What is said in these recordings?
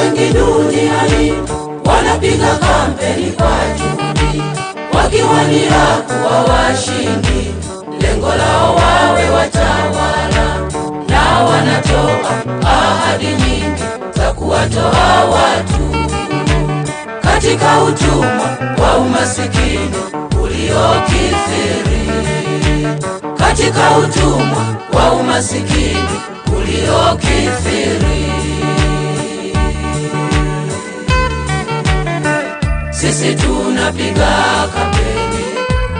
Wengi duniani wanapiga kampeni kwa juhudi, wakiwania kuwa washindi, lengo lao wawe watawala, na wanatoa ahadi nyingi za kuwatoa watu katika utumwa wa umasikini uliokithiri, katika utumwa wa umasikini uliokithiri. Sisi tunapiga kampeni,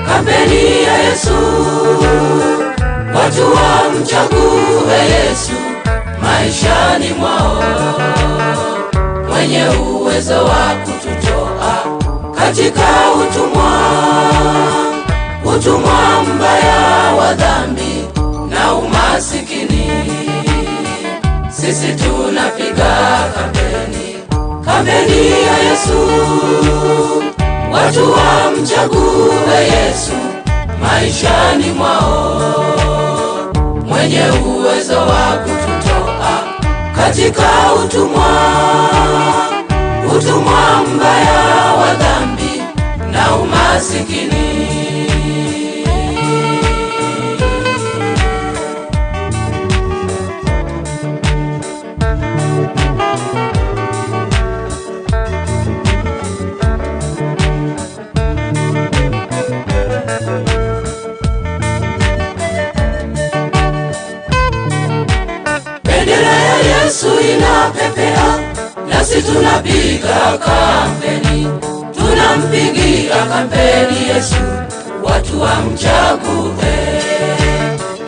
kampeni ya Yesu, watu wamchague Yesu maishani mwao, mwenye uwezo wa kututoa katika utumwa, utumwa mbaya wa dhambi na umasikini. Sisi tunapiga kampeni, kampeni ya Yesu, watu wamchague Yesu maishani mwao, mwenye uwezo wa kututoa katika utumwa, utumwa mbaya wa dhambi na umasikini. Bendera ya Yesu inapepea, nasi tunapiga kampeni, tunampigia kampeni Yesu, watu wamchague,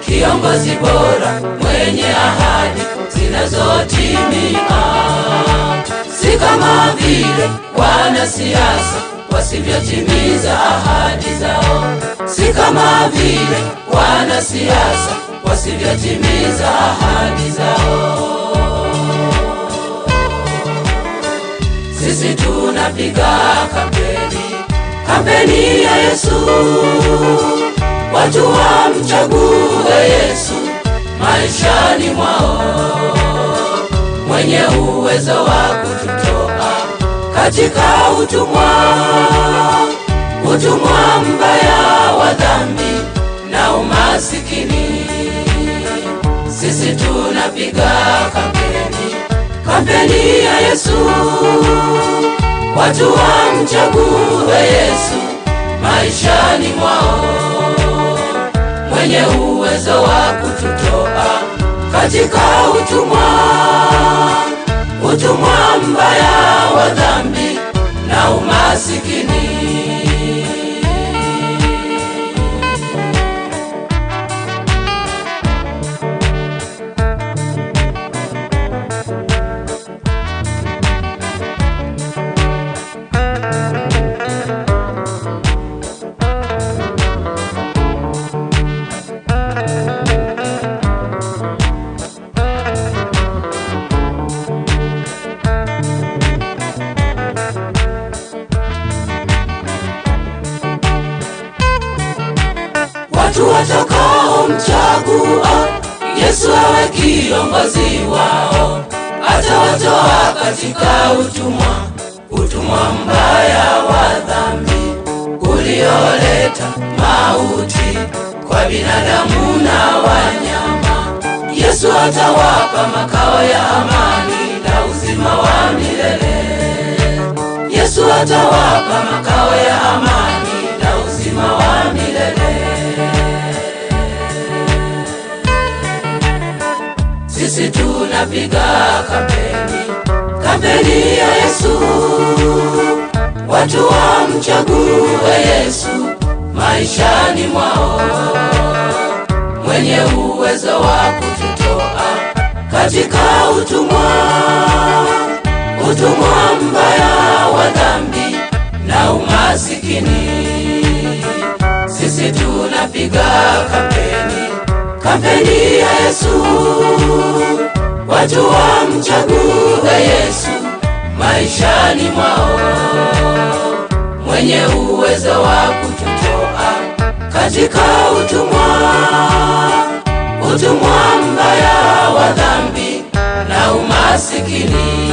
kiongozi bora mwenye ahadi zinazotimia, si kama vile wanasiasa wasivyotimiza ahadi zao, si kama vile wanasiasa wasivyotimiza ahadi zao. Sisi tunapiga kampeni, kampeni ya Yesu, watu wamchague Yesu maishani mwao, mwenye uwezo wa kututoa katika utumwa, utumwa mbaya wa dhambi na umasikini. Sisi tunapiga kampeni, kampeni ya Yesu, watu wamchague Yesu maishani mwao, mwenye uwezo wa kututoa katika utumwa, utumwa mbaya wa dhambi na umasikini. Watu watakaomchagua Yesu awe kiongozi wao, atawatoa katika utumwa, utumwa mbaya wa dhambi ulioleta mauti kwa binadamu na wanyama. Yesu atawapa makao ya amani na uzima wa milele. Yesu atawapa makao ya amani na uzima wa milele. Sisi tunapiga kampeni, kampeni ya Yesu, watu wamchague Yesu maishani mwao, mwenye uwezo wa kututoa katika utumwa, utumwa mbaya wa dhambi na umasikini. Sisi tunapiga kampeni, kampeni ya Yesu, watu wamchague Yesu maishani mwao, mwenye uwezo wa kututoa katika utumwa, utumwa mbaya wa dhambi na umasikini.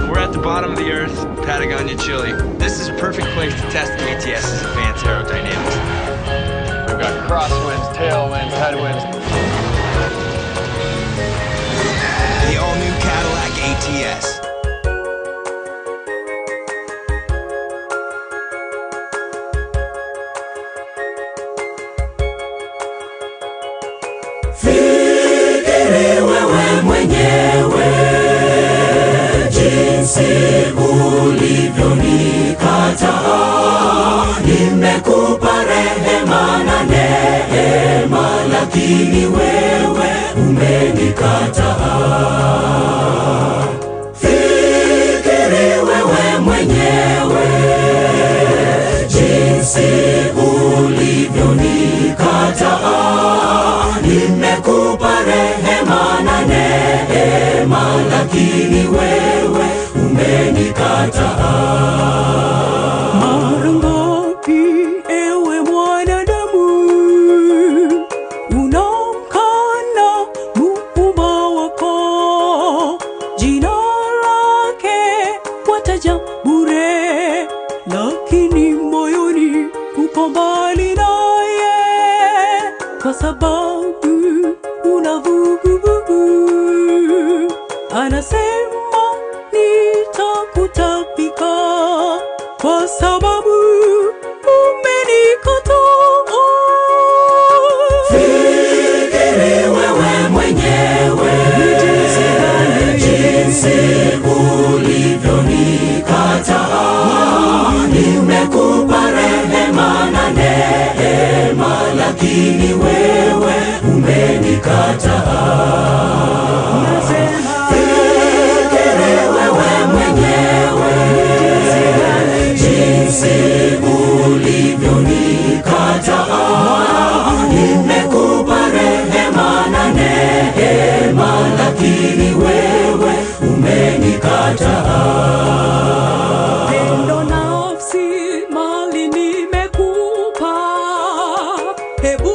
We're at the bottom of the earth, Patagonia, Chile. This is a perfect place to test the ATS's advanced aerodynamics. We've got crosswinds, tailwinds, headwinds. The all-new Cadillac ATS. Fikiri wewe mwenyewe jinsi ulivyonikataa. Nimekupa rehema na neema, lakini wewe umenikataa. Fikiri wewe mwenyewe jinsi ulivyonikataa. Nimekupa rehema na neema, lakini wewe umenikataa. Mara ngapi ewe mwanadamu unamkana Muumba wako, jina lake wataja bure, lakini moyoni uko mbali naye, kwa sababu una vuguvugu. Anasema nitakutapika kwa sababu umenikataa. Fikiri wewe mwenyewe jinsi ulivyonikataa. Nimekupa rehema na neema, lakini wewe umenikataa. Fikiri wewe mwenyewe jinsi ulivyonikataa. Nimekupa rehema na neema, lakini wewe umenikataa. Pendo nafsi mali nimekupa, hebu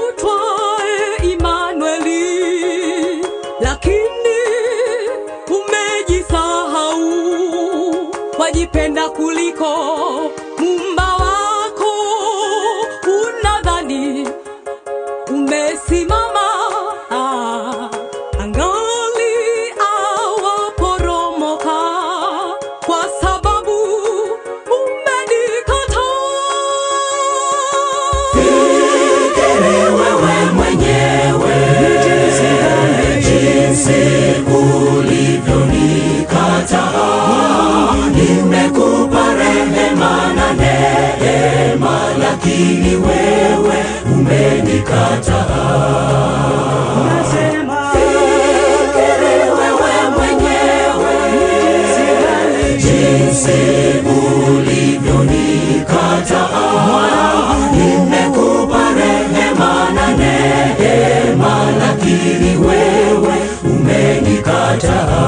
utwae Imanueli, lakini umejisahau, wajipenda kuliko muumba wako. Unadhani umesimama angali awaporomoka kwa sababu umenikataa. Fikiri wewe mwenyewe jinsi ulivyonikataa. Nimekupa rehema na neema, lakini wewe umenikataa. Fikiri wewe mwenyewe jinsi ulivyonikataa. Nimekupa rehema na neema, lakini wewe umenikataa.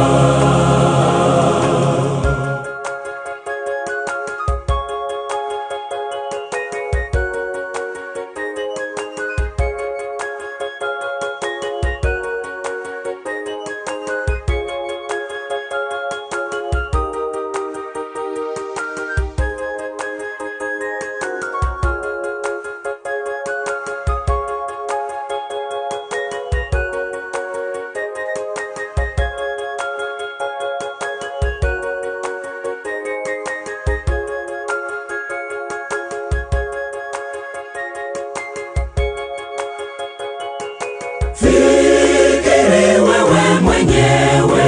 Fikiri wewe mwenyewe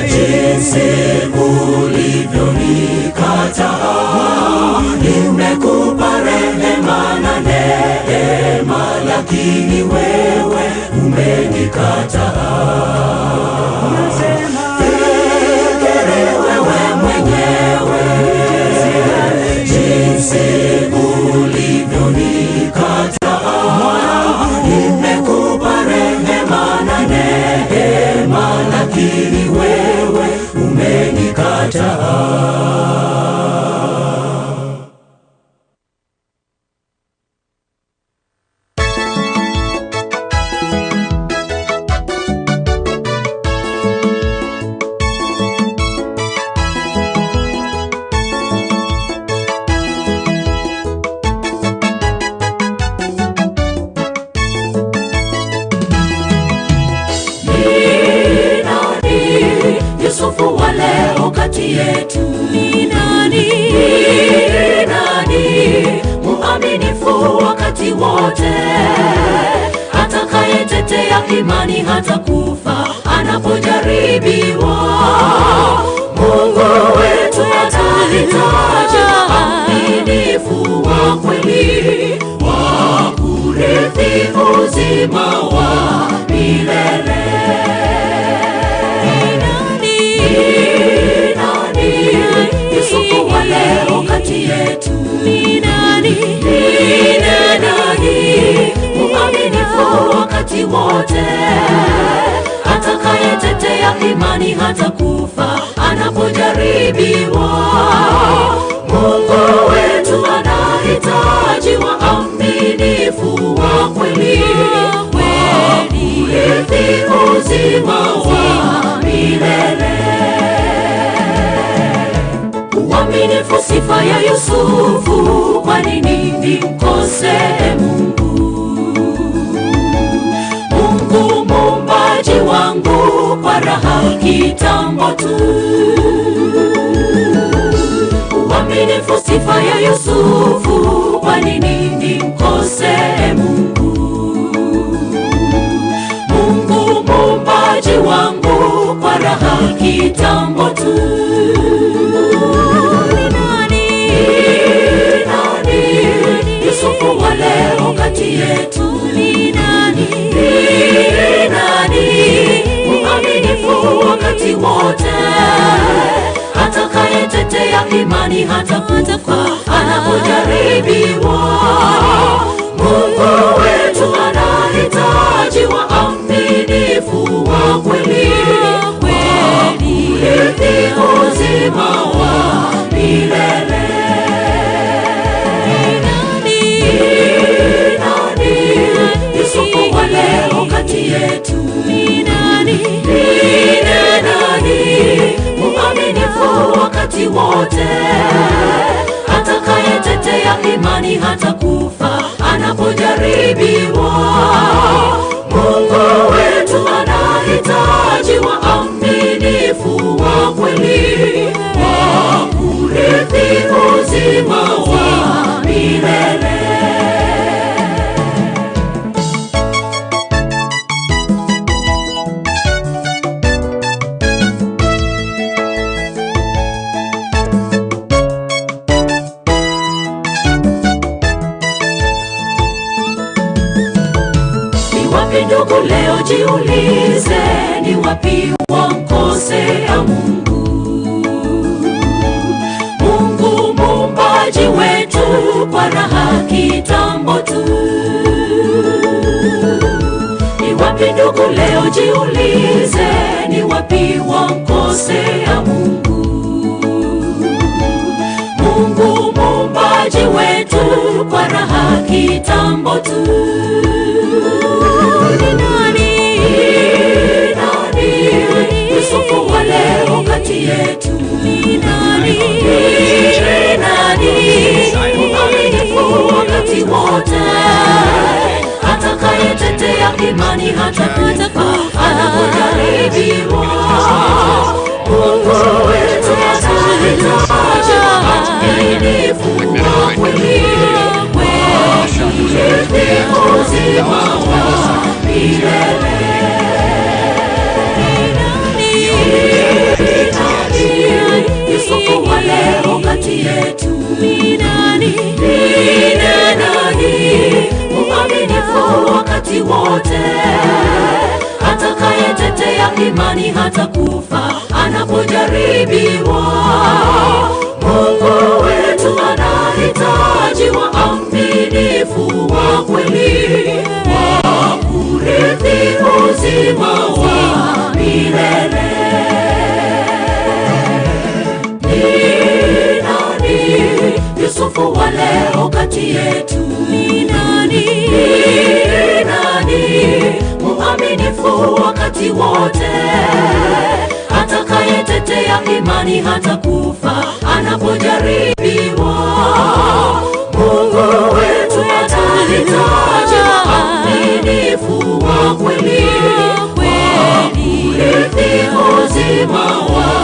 jinsi ulivyonikataa. Nimekupa rehema na neema, lakini wewe umenikataa. Fikiri wewe mwenyewe jinsi ulivyonikataa. Nimekupa rehema na neema, lakini wewe umenikataa. Yusufu wa leo kati yetu? Ni nani? Ni nani muaminifu wakati wote, atakayetetea imani hata kufa anapojaribiwa? Mungu wetu atahitaji waaminifu wa kweli wa kurithi uzima wa milele. Ni nani? Ni nani? Yusufu wa leo kati yetu. Ni nani? Ni nani? Muaminifu wakati wote, atakayetetea imani hata kufa anapojaribiwa. Mungu wetu anahitaji waaminifu wa kweli, wa kurithi uzima wa milele. Uaminifu sifa ya Yusufu, kwa nini nimkose Mungu? Mungu muumbaji wangu, kwa raha kitambo tu. Uaminifu sifa ya Yusufu, kwa nini nimkose Mungu? Mungu muumbaji wangu, kwa raha kitambo tu. Ni nani? Ni nani? Yusufu wa leo kati yetu. Ni nani? Ni nani? Muaminifu wakati wote, atakayetetea imani hata kufa anapojaribiwa. Mungu wetu anahitaji waaminifu wa kweli, wa kurithi uzima wa milele. Ni nani? Ni nani? Yusufu wa leo kati yetu. Ni nani? Ni nani? Muaminifu wakati wote, atakayetetea imani hata kufa anapojaribiwa. Mungu wetu anahitaji waaminifu wa kweli, wa kurithi uzima wa milele. Ni wapi ndugu leo jiulize, ni wapi wamkosea Mungu? Mungu muumbaji wetu, kwa raha kitambo tu. Ni wapi ndugu leo jiulize, ni wapi wamkosea Mungu? Mungu muumbaji wetu, kwa raha kitambo tu. Ni nani? Ni nani? Yusufu wa leo kati yetu. Ni nani? Ni nani? Mwaminifu wakati wote, atakayetetea imani hata kufa anapojaribiwa. Mungu wetu atahitaji waaminifu wa kweli, kurithi uzima wa milele. Ni nani? Yusufu wa leo kati yetu. Ni nani? Ni nani? Mwaminifu wakati wote, atakayetetea imani hata kufa anapojaribiwa. Mungu wetu anahitaji waaminifu wa kweli, wa kurithi uzima wa milele. Ni nani Yusufu wa leo kati yetu? Ni nani? Ni nani muaminifu wakati wote, atakayetetea imani hata kufa anapojaribiwa? Mungu wetu atahitaji waaminifu wa kweli, wa kurithi uzima wa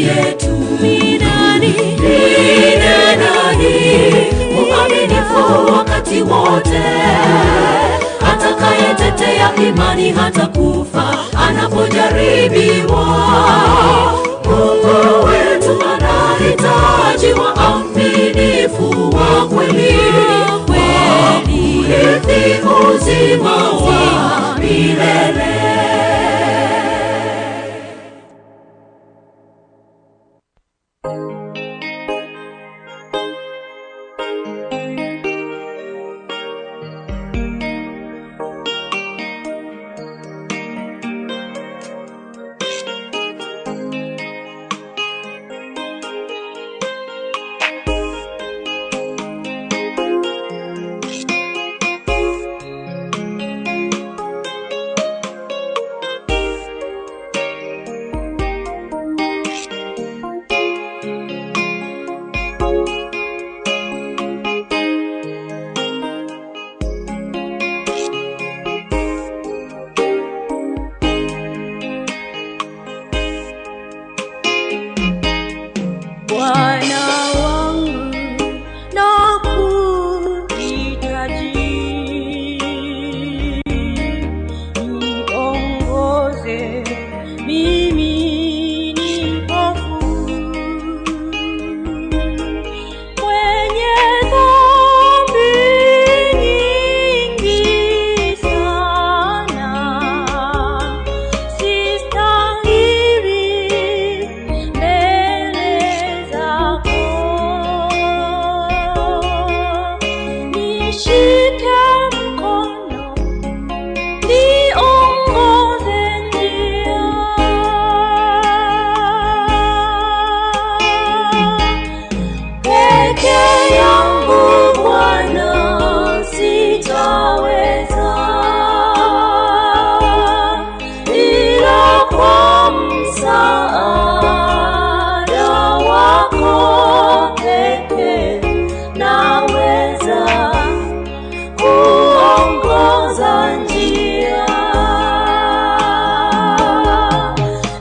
yetu. Ni nani? Ni nani mwaminifu wakati wote, atakayetetea imani hata kufa anapojaribiwa? Mungu wetu anahitaji waaminifu wa kweli, wa kurithi uzima wa milele. Bwana wangu nakuhitaji, niongoze mimi ni mpofu mwenye dhambi nyingi sana, sistahili mbele zako, nishike mkono, niongoze njia. Peke yangu Bwana sitaweza, ila kwa msaada wako pekee naweza kuongoza njia.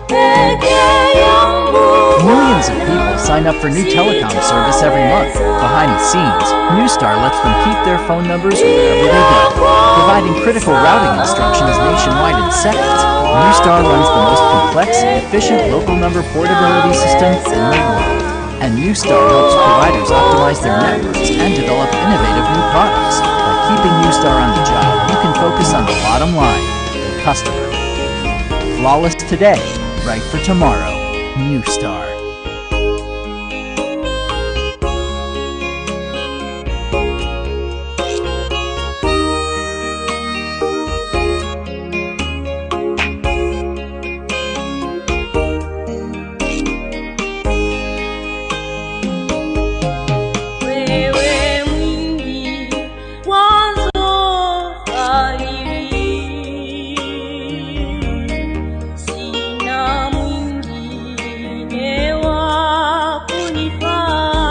Peke yangu Millions of people sign up for new telecom service every month. Behind the scenes, Newstar lets them keep their phone numbers wherever they go. Providing critical routing instructions nationwide in seconds, Newstar runs the most complex and efficient local number portability system in the world. And Newstar helps providers optimize their networks and develop innovative new products. By keeping Newstar on the job, you can focus on the bottom line, the customer. Flawless today, right for tomorrow. Newstar. Wewe mwingi wazo fadhili, sina mwingine wa kunifaa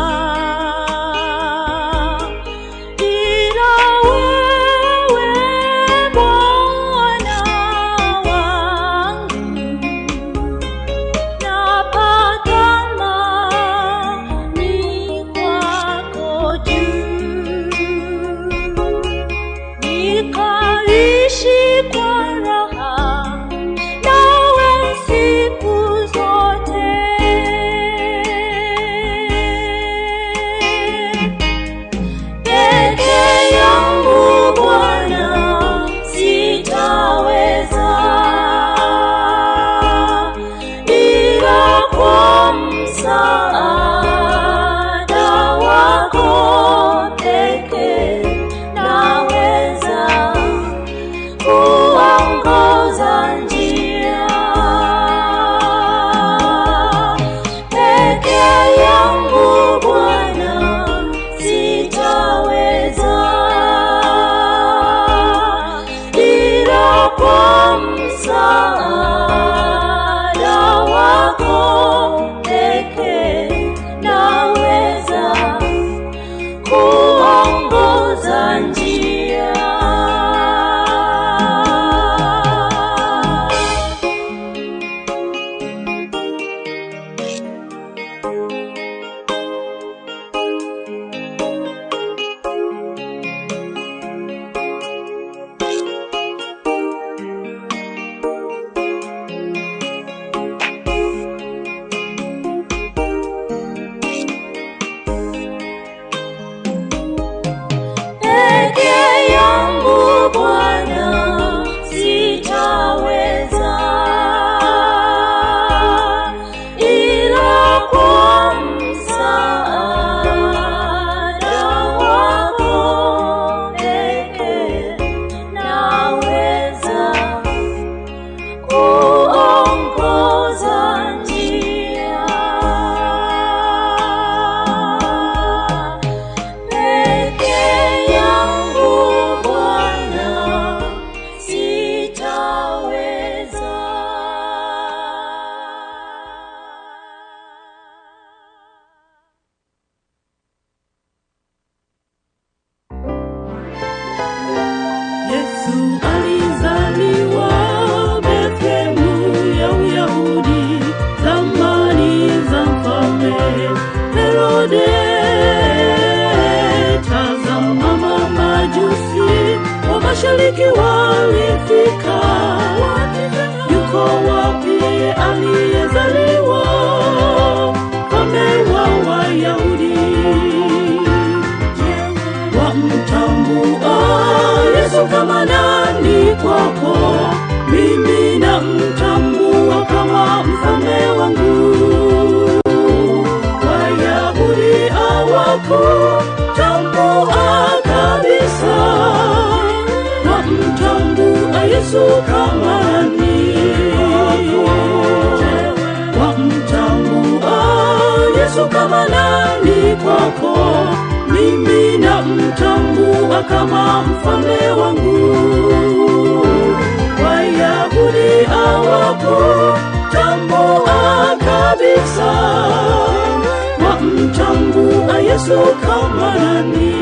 ila wewe Bwana wangu. Napata amani kwako juu, nikaishi kwa raha nawe siku zote. Peke yangu Bwana sitaweza, ila kwa msaada wako pekee naweza kuongoza njia. Peke yangu Bwana sitaweza, ila kwa msaada wako pekee naweza kuongoza njia. Mashariki walifika, yuko wapi yeye aliyezaliwa mfalme wa Wayahudi? Wamtambua Yesu kama nani kwako? Mimi namtambua kama mfalme wangu. Wayahudi hawakutambua kabisa, wamtambua Yesu kama nani? Wamtambua Yesu kama nani kwako? Mimi namtambua kama mfalme wangu. Wayahudi hawakutambua kabisa, wamtambua Yesu kama nani?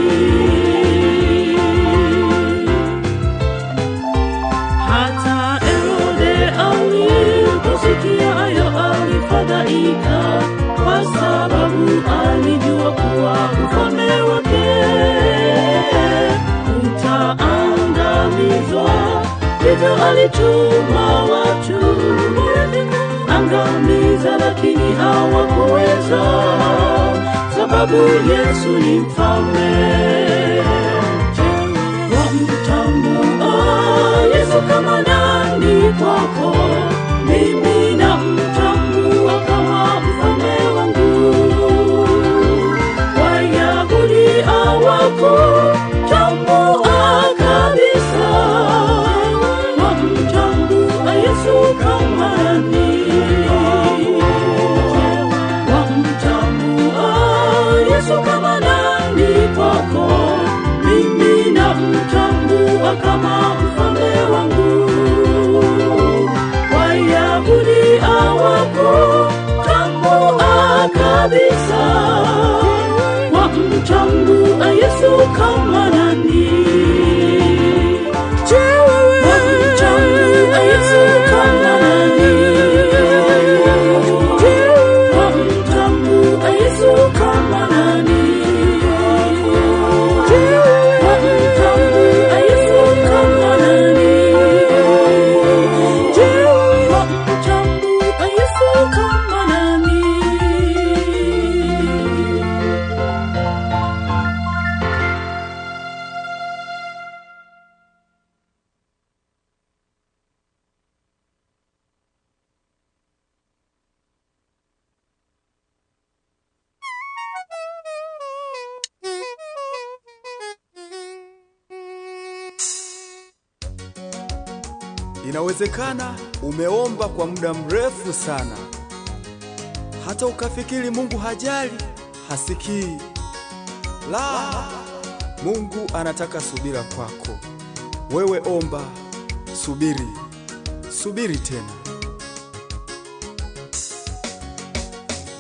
Hata Herode aliposikia hayo alifadhaika, kwa sababu alijua kuwa ufalme wake utaangamizwa. Hivyo alituma watu angamiza, lakini hawakuweza, sababu Yesu ni mfalme. Wamtambua Yesu kama nani kwako? Mimi namtambua kama mfalme wangu. Wayahudi hawakutambua kabisa, wamtambua Yesu kama nani? Wamtambua Yesu kama nani kwako? Mimi namtambua kama mfalme wangu. Wayahudi hawakutambua kabisa, wamtambua Yesu kama nani? Wamtambua Yesu kama nani? Wamtambua Yesu kama nani? Wamtambua Yesu kama nani? Wamtambua Yesu kama nani? Inawezekana umeomba kwa muda mrefu sana, hata ukafikiri Mungu hajali, hasikii. La, Mungu anataka subira kwako. Wewe omba, subiri, subiri tena.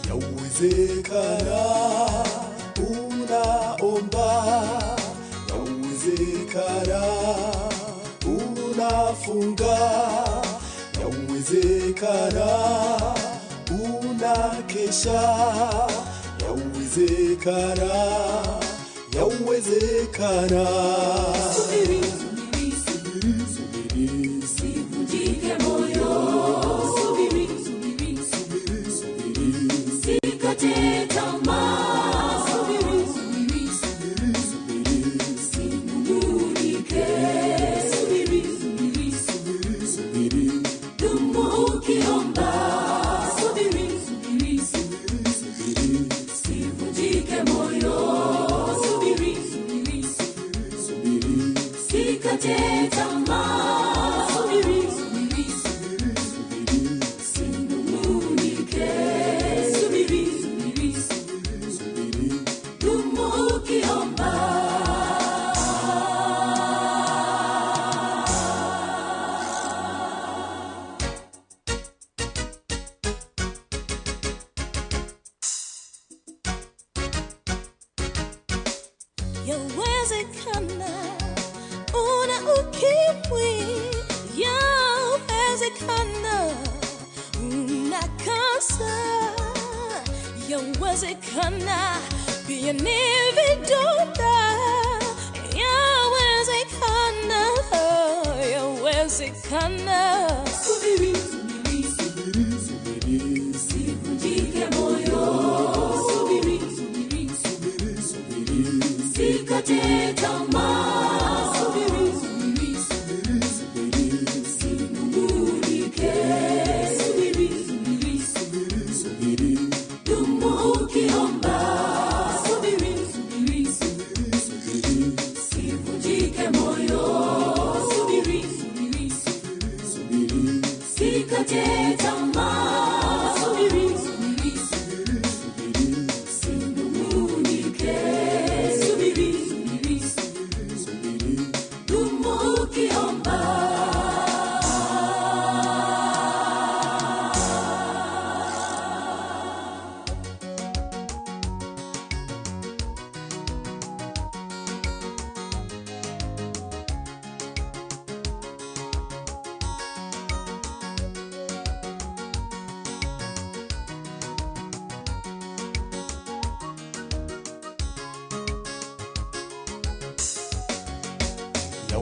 Yawezekana unaomba, yawezekana unafunga, yawezekana unakesha, yawezekana, yawezekana. Subiri, subiri, Subiri, subiri, usivunjike moyo. Subiri, subiri, subiri, subiri, usikate tamaa. Subiri, subiri, subiri, subiri, usinung'unike. Subiri, subiri, subiri, subiri, dumu ukiomba. Subiri, subiri, subiri, subiri, usivunjike moyo. Subiri, subiri, subiri, usikate tamaa. Subiri, subiri, subiri, subiri, usinung'unike. Subiri, subiri, subiri. dumu ukiomba. Yawezekana una ukimwi, yawezekana una kansa, yawezekana pia ni vidonda, yawezekana. Yawezekana. Subiri, subiri, Subiri, subiri, usivunjike moyo. Subiri, subiri, subiri, subiri, usikate tamaa. Subiri, subiri, subiri, subiri, usinung'unike. Subiri, subiri, subiri, subiri, dumu ukiomba. Subiri, subiri, subiri, subiri, usivunjike moyo. Subiri, subiri, subiri, usikate tamaa. Subiri, subiri, subiri, subiri, usinung'unike. Subiri, subiri, subiri. dumu ukiomba.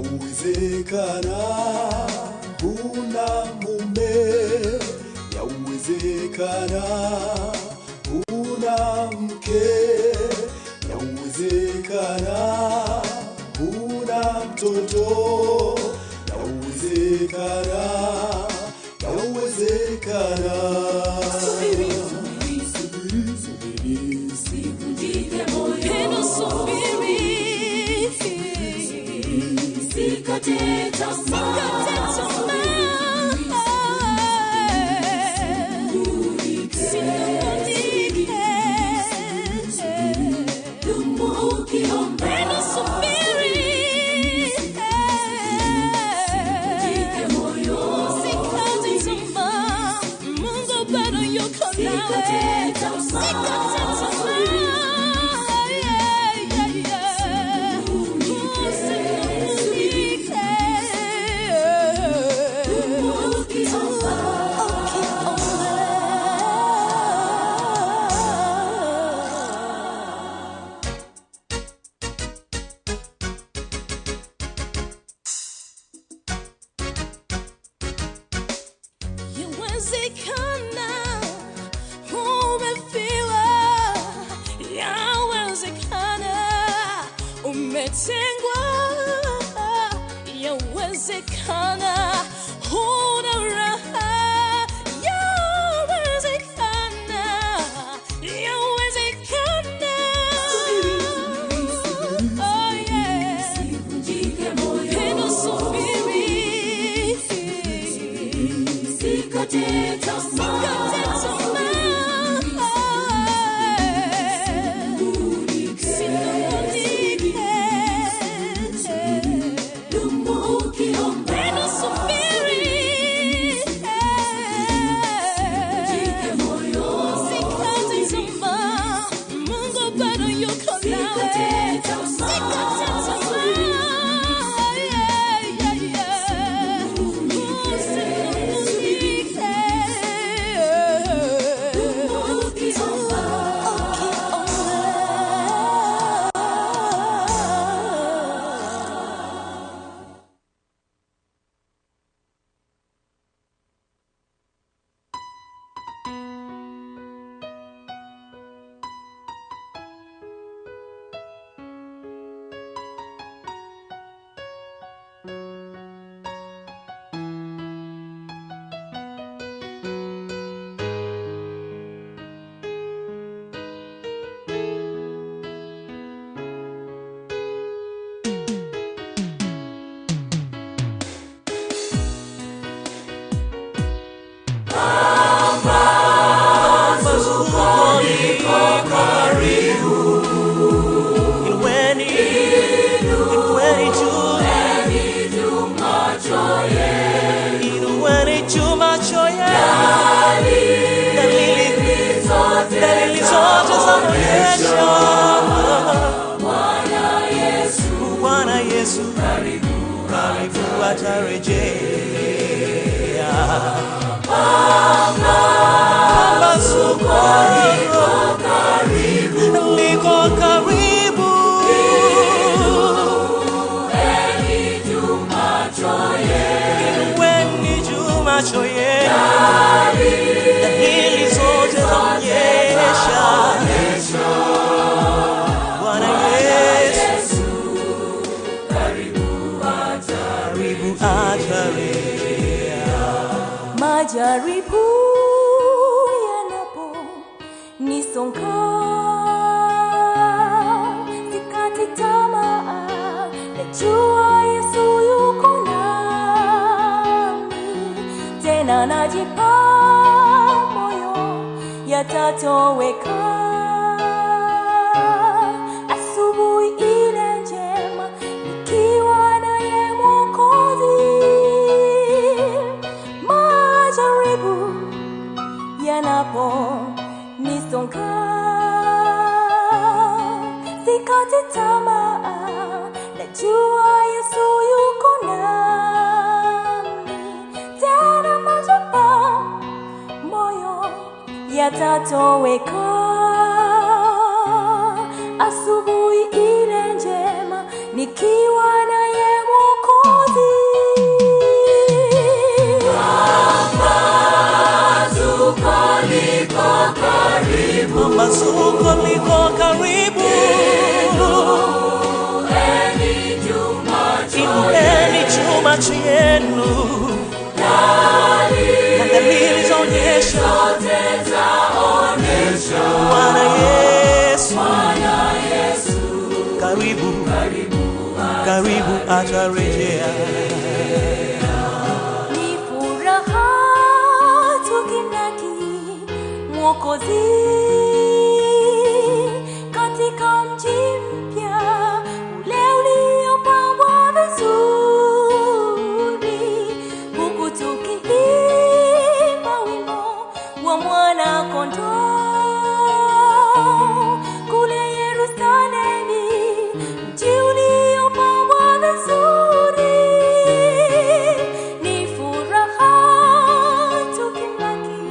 Yawezekana huna mume, yawezekana huna mke, yawezekana huna mtoto, yawezekana, yawezekana. Subiri, subiri, Subiri, subiri, usivunjike moyo. Pendo subiri. Usikate tamaa. Usikate tamaa. Usinung'unike. Dumu ukiomba. Pendo subiri. Usivunjike moyo. Usikate tamaa. Mungu bado yuko nawe. Usikate tamaa. Usikate tamaa. Yeah, yeah, yeah. Usinung'unike. Dumu ukiomba. Ukiomba. Yawezekana umefiwa, yawezekana umetengwa, yawezekana huna raha, yawezekana, yawezekana. Oh yeah. Usivunjike moyo. Pendo subiri. Usikate tamaa. Usikate tamaa. Usinung'unike. Dumu ukiomba. Pendo subiri. Usivunjike moyo. Usikate tamaa. Mungu bado yuko nawe. Usikate tamaa. Usikate tamaa. Yeah, yeah, yeah. Usinung'unike. Dumu ukiomba. Ukiomba. Inueni juu macho yenu, dalili zote zaonyesha Bwana Yesu karibu atarejea. Pambazuko liko karibu. macho yenu, dalili zote zaonyesha Bwana Yesu karibu atarejea. Majaribu yanapo nisonga, sikati tamaa, najua Yesu yuko nami, tena najipa moyo yatatoweka. Asubuhi ile njema nikiwa naye Mwokozi, majaribu yanapo nisonga, sikati tamaa, najua Yesu yuko nami, tena majipa moyo yatatoweka. Asubuhi ile njema nikiwa naye Mwokozi. Pambazuko liko karibu, inueni chuma chenu, na dalili zaonyesha Bwana Yesu karibu, karibu atarejea. Ni furaha tukimlaki Mwokozi katika mji mpya ule uliopambwa vizuri, huku tukiimba wimbo wa mwana kondoo kule Yerusalemu, mji uliopambwa vizuri. Ni furaha tukimlaki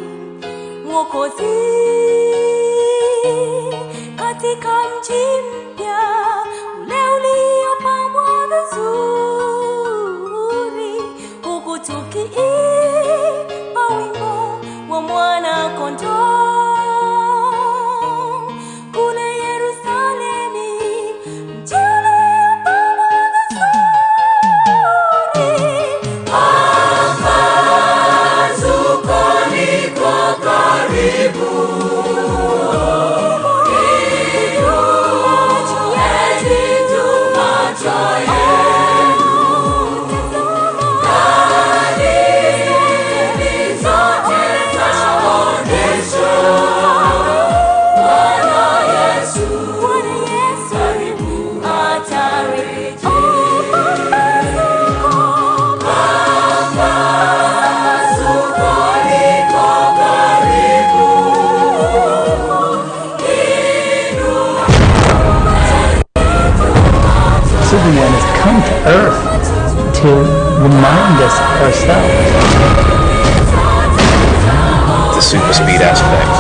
Mwokozi katika mji mpya ule uliopambwa vizuri, huku tukiimba wimbo wa mwana kondoo kule Yerusalemu, mji uliopambwa vizuri. Superman has come to Earth to remind us ourselves. The super speed aspect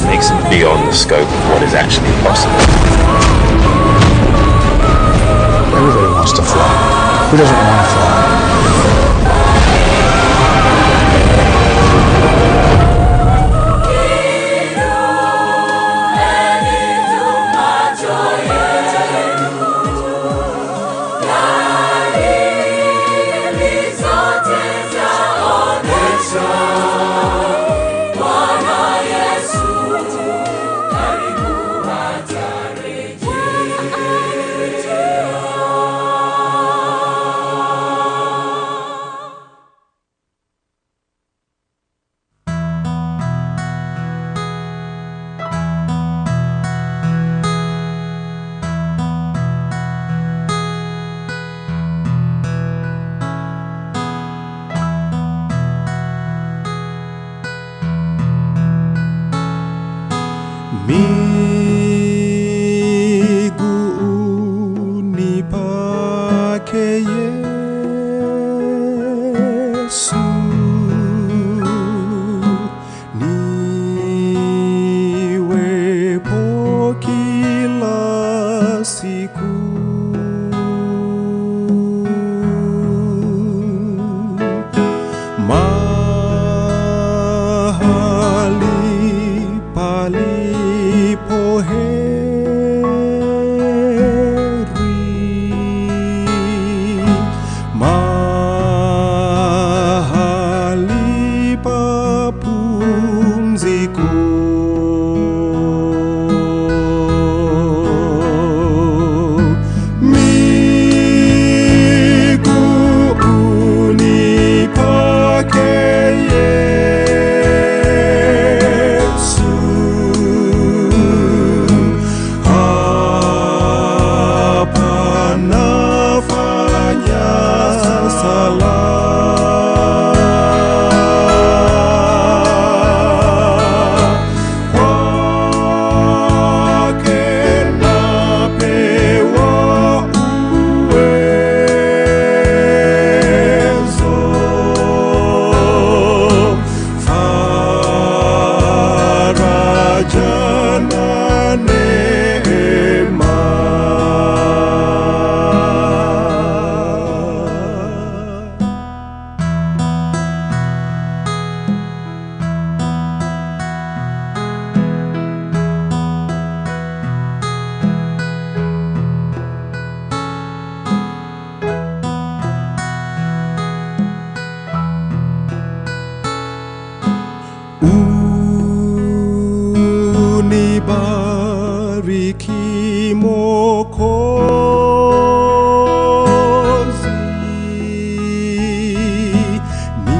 makes it beyond the scope of what is actually possible. Everybody wants to fly. Who doesn't want to fly? Miguuni pake Yesu niwepo kila siku. Mwokozi, ni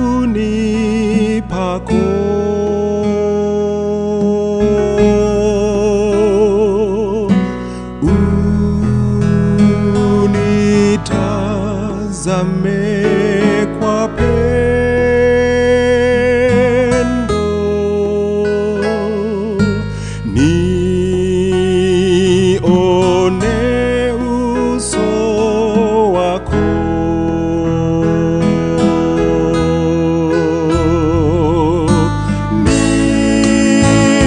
miguuni pako. Unitazame kwa pendo, nione uso wako.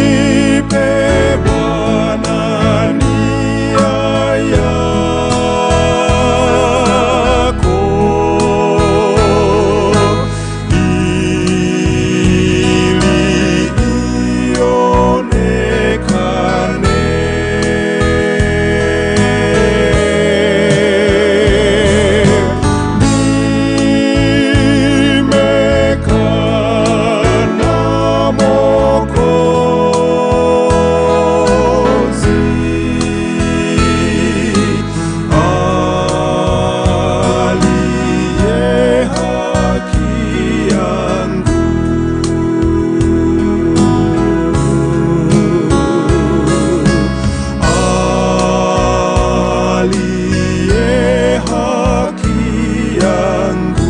Nipe Bwana nia yako ili ionekane. Nimekaa na Mwokozi aliye haki yangu. Aliye haki yangu.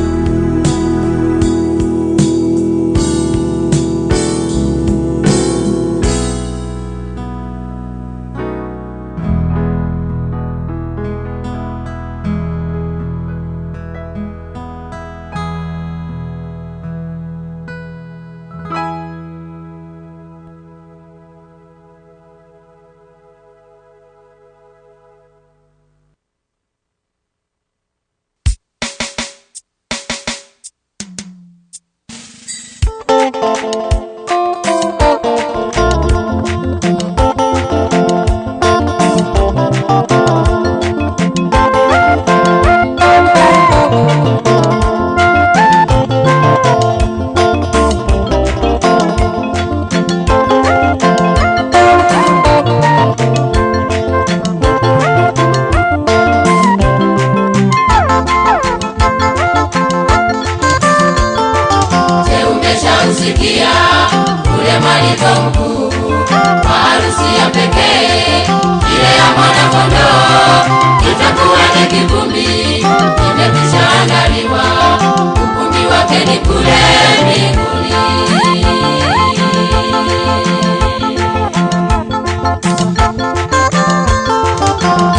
Je, umeshausikia ule mwaliko mkuu wa harusi ya pekee ile ya mwana-kondoo? Itakuwa ni kivumbi imekwisha andaliwa, ukumbi wake ni kule mbinguni.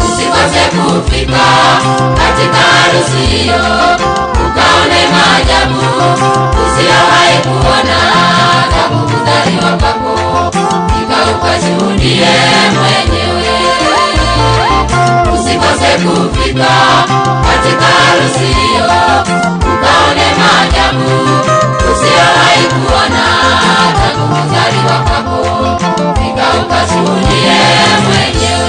Usikose kufika katika harusi hiyo, ukaone maajabu usiyowahi kuona tangu kuzaliwa kwako. Fika ukashuhudie mwenyewe. Usikose kufika katika harusi hiyo, ukaone maajabu usiyowahi kuona tangu kuzaliwa kwako. Fika ukashuhudie mwenyewe.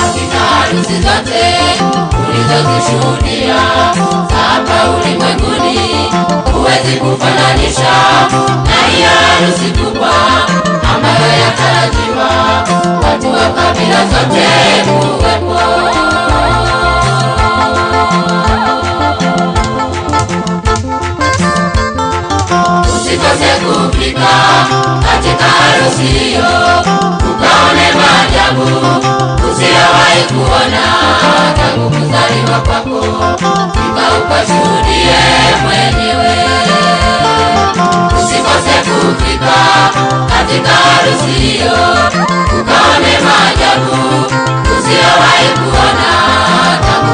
Hakika harusi zote ulizozishuhudia za hapa ulimwenguni huwezi kufananisha na hiyo harusi kubwa ambayo yatarajiwa watu wa kabila zote kuwepo. Usikose kufika katika harusi hiyo, ukaone maajabu usiyowahi kuona tangu kuzaliwa kwako. Fika ukashuhudie mwenyewe. Usikose kufika katika harusi hiyo, ukaone maajabu usiyowahi kuona tangu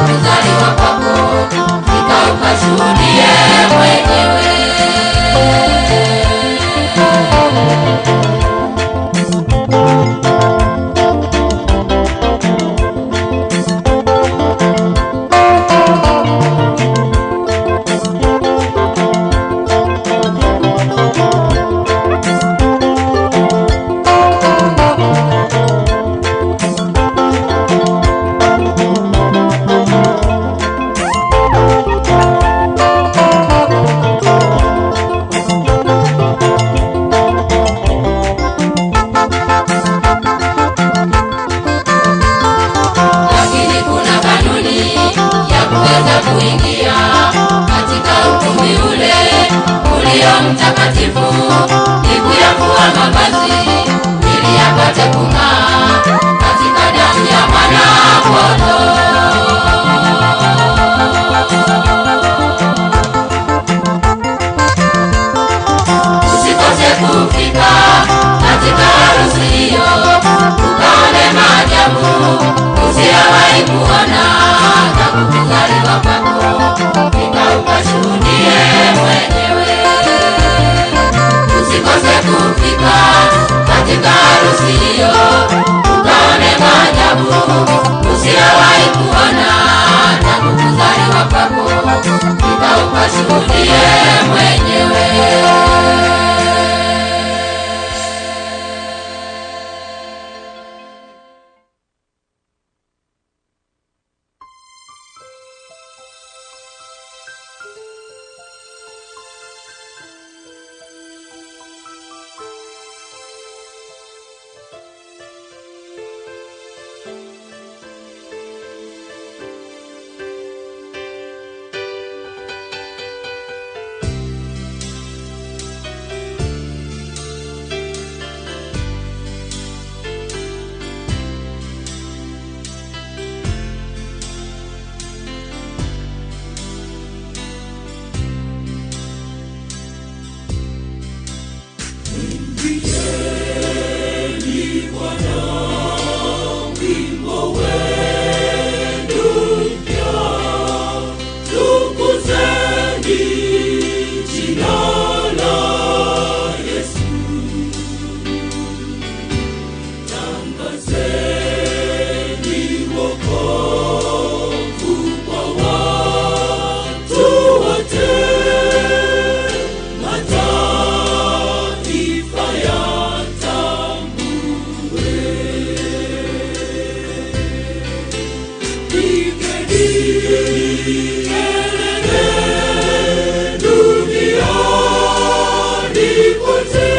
Duniani kote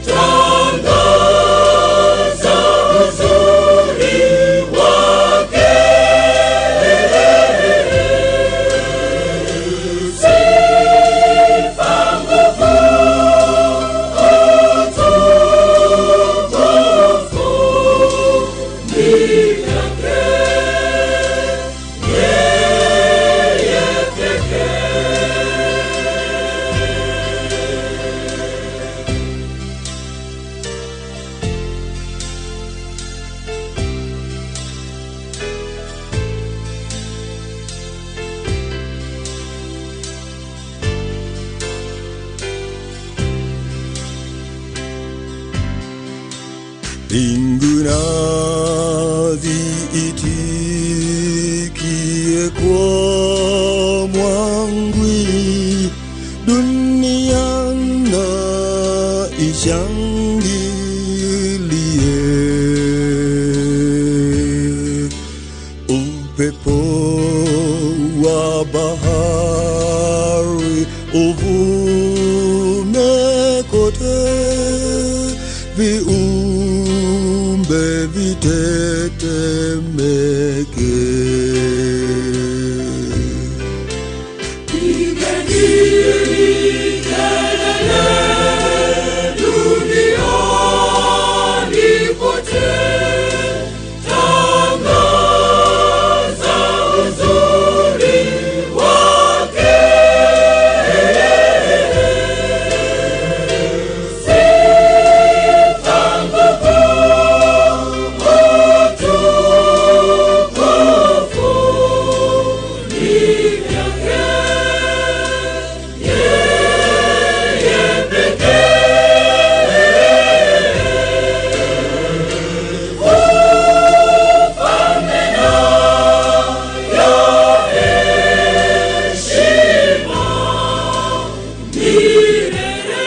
tangaza uzuri wake. Sifa, nguvu, utukufu ni vyake yeye pekee. Mbingu na ziitikie kwa mwangwi, dunia na ishangilie. Upepo wa bahari uvume kote, viumbe vitetemeke. Pigeni kelele duniani kote, tangaza uzuri wake. Sifa, nguvu, utukufu ni vyake yeye pekee. Ufalme na ya heshima milele.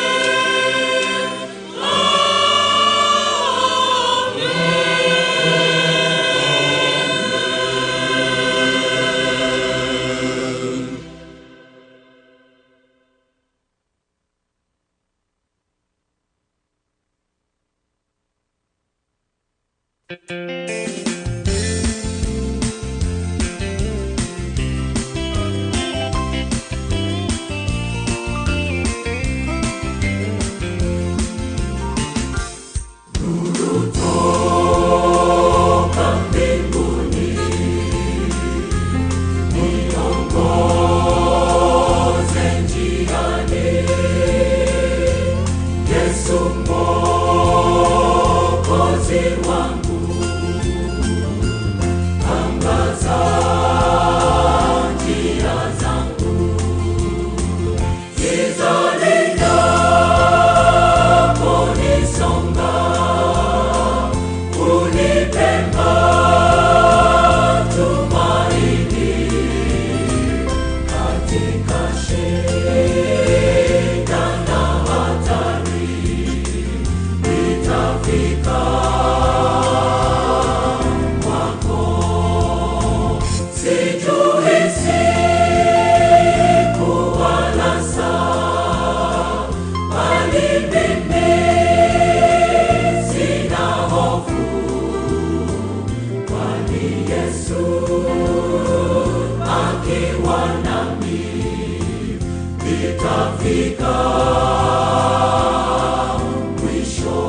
Toka mbinguni niongoze njiani, Yesu Mwokozi wangu, angaza njia zangu, giza linaponisonga unipe matumaini katika shida na hatari, nitafika kwako. Sijui siku wala saa, bali mimi sina hofu, kwani Yesu akiwa nami nitafika mwisho.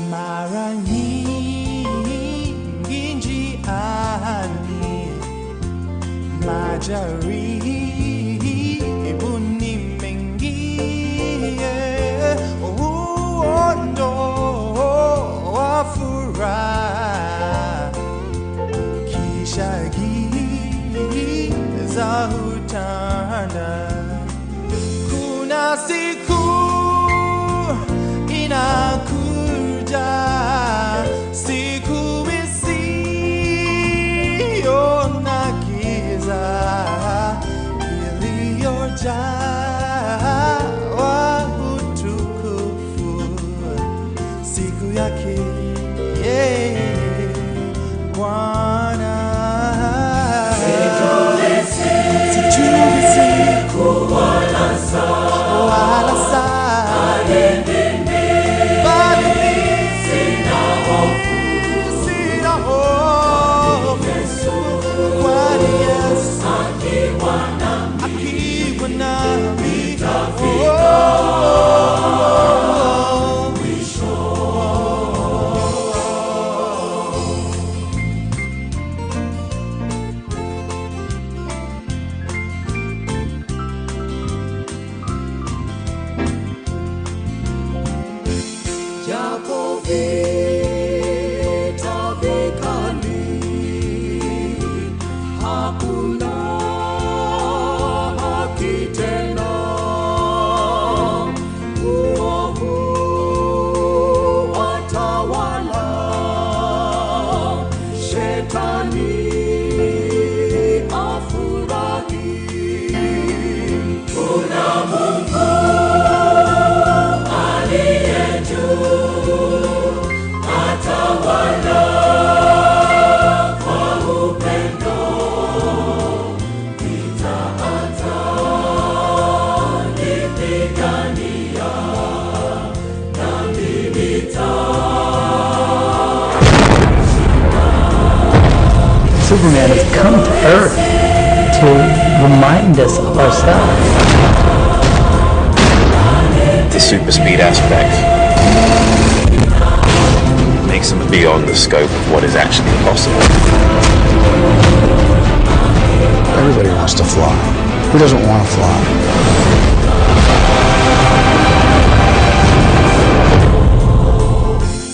Mara nyingi njiani majaribu ni mengi, huondoa furaha, kisha giza hutanda. Kuna siku inakuja, siku isiyo na giza. Akiwa nami nitafika mwisho. Japo vita vikali, hakuna haki tena. Uovu watawala, shetani afurahi. Kuna Mungu aliye juu, atawala kwa upendo. Vita atanipigania, nami Superman has come to Earth to remind us of ourselves. The super speed aspect makes him beyond the scope of what is actually possible. Everybody wants to fly. Who doesn't want to fly?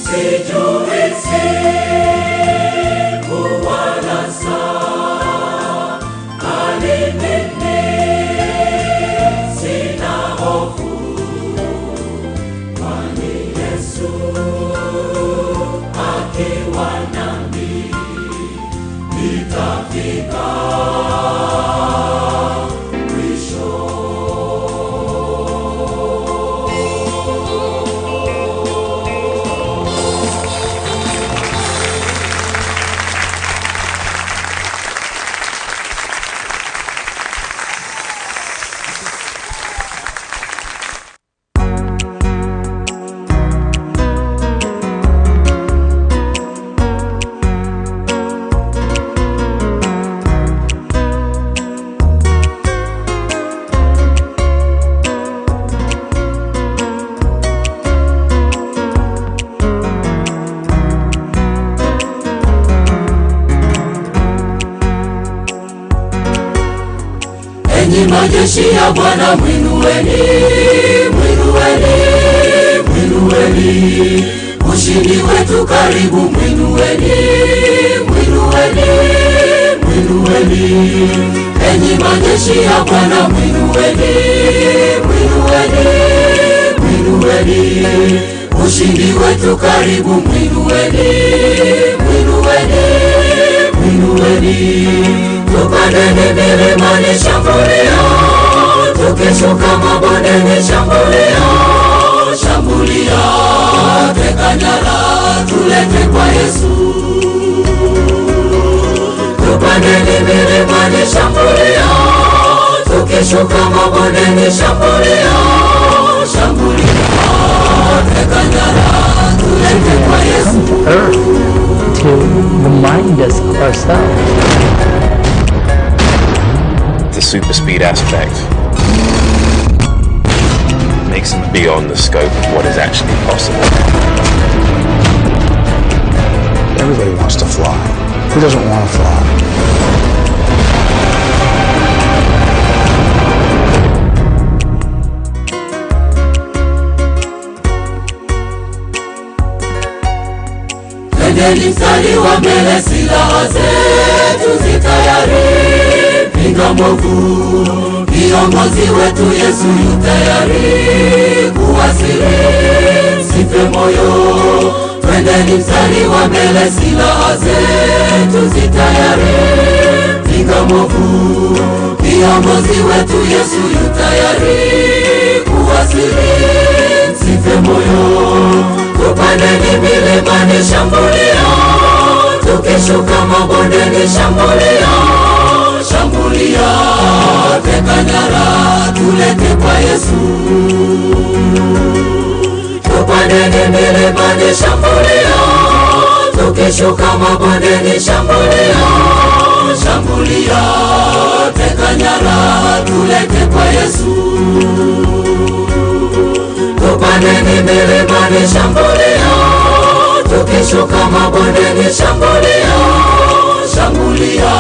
Sijui siku wala saa, bali mimi sina hofu, kwani Yesu akiwa nami nitafika mwisho. Enyi majeshi ya Bwana, mwinueni, mwinueni, mwinueni. Ushindi wetu karibu, mwinueni, mwinueni, mwinueni. Enyi majeshi ya Bwana, mwinueni, mwinueni, mwinueni. Ushindi wetu karibu, mwinueni, mwinueni, mwinueni. Tupandeni milimani, shambulia, tukishuka mabondeni, shambulia, shambulia, teka nyara, tulete kwa Yesu. Tupandeni milimani, shambulia, tukishuka mabondeni, shambulia, shambulia, teka nyara, tulete kwa Yesu. Come to Earth to remind us of ourselves. The super speed aspect makes him beyond the scope of what is actually possible. Everybody wants to fly. Who doesn't want to fly? Twendeni mstari wa mbele, silaha zetu zi tayari, pinga mwovu, kiongozi wetu Yesu yu tayari kuwasili, msife moyo. Twendeni mstari wa mbele, silaha zetu zi tayari, pinga mwovu, kiongozi wetu Yesu yu tayari kuwasili, msife moyo. Tupandeni milimani, shambulia, tukishuka mabondeni, shambulia, shambulia, teka nyara, tulete kwa Yesu. Tupandeni milimani, shambulia, tukishuka mabondeni, shambulia, Shambulia, teka nyara, tulete kwa Yesu. Tupandeni milimani, shambulia, tukishuka mabondeni, shambulia, shambulia,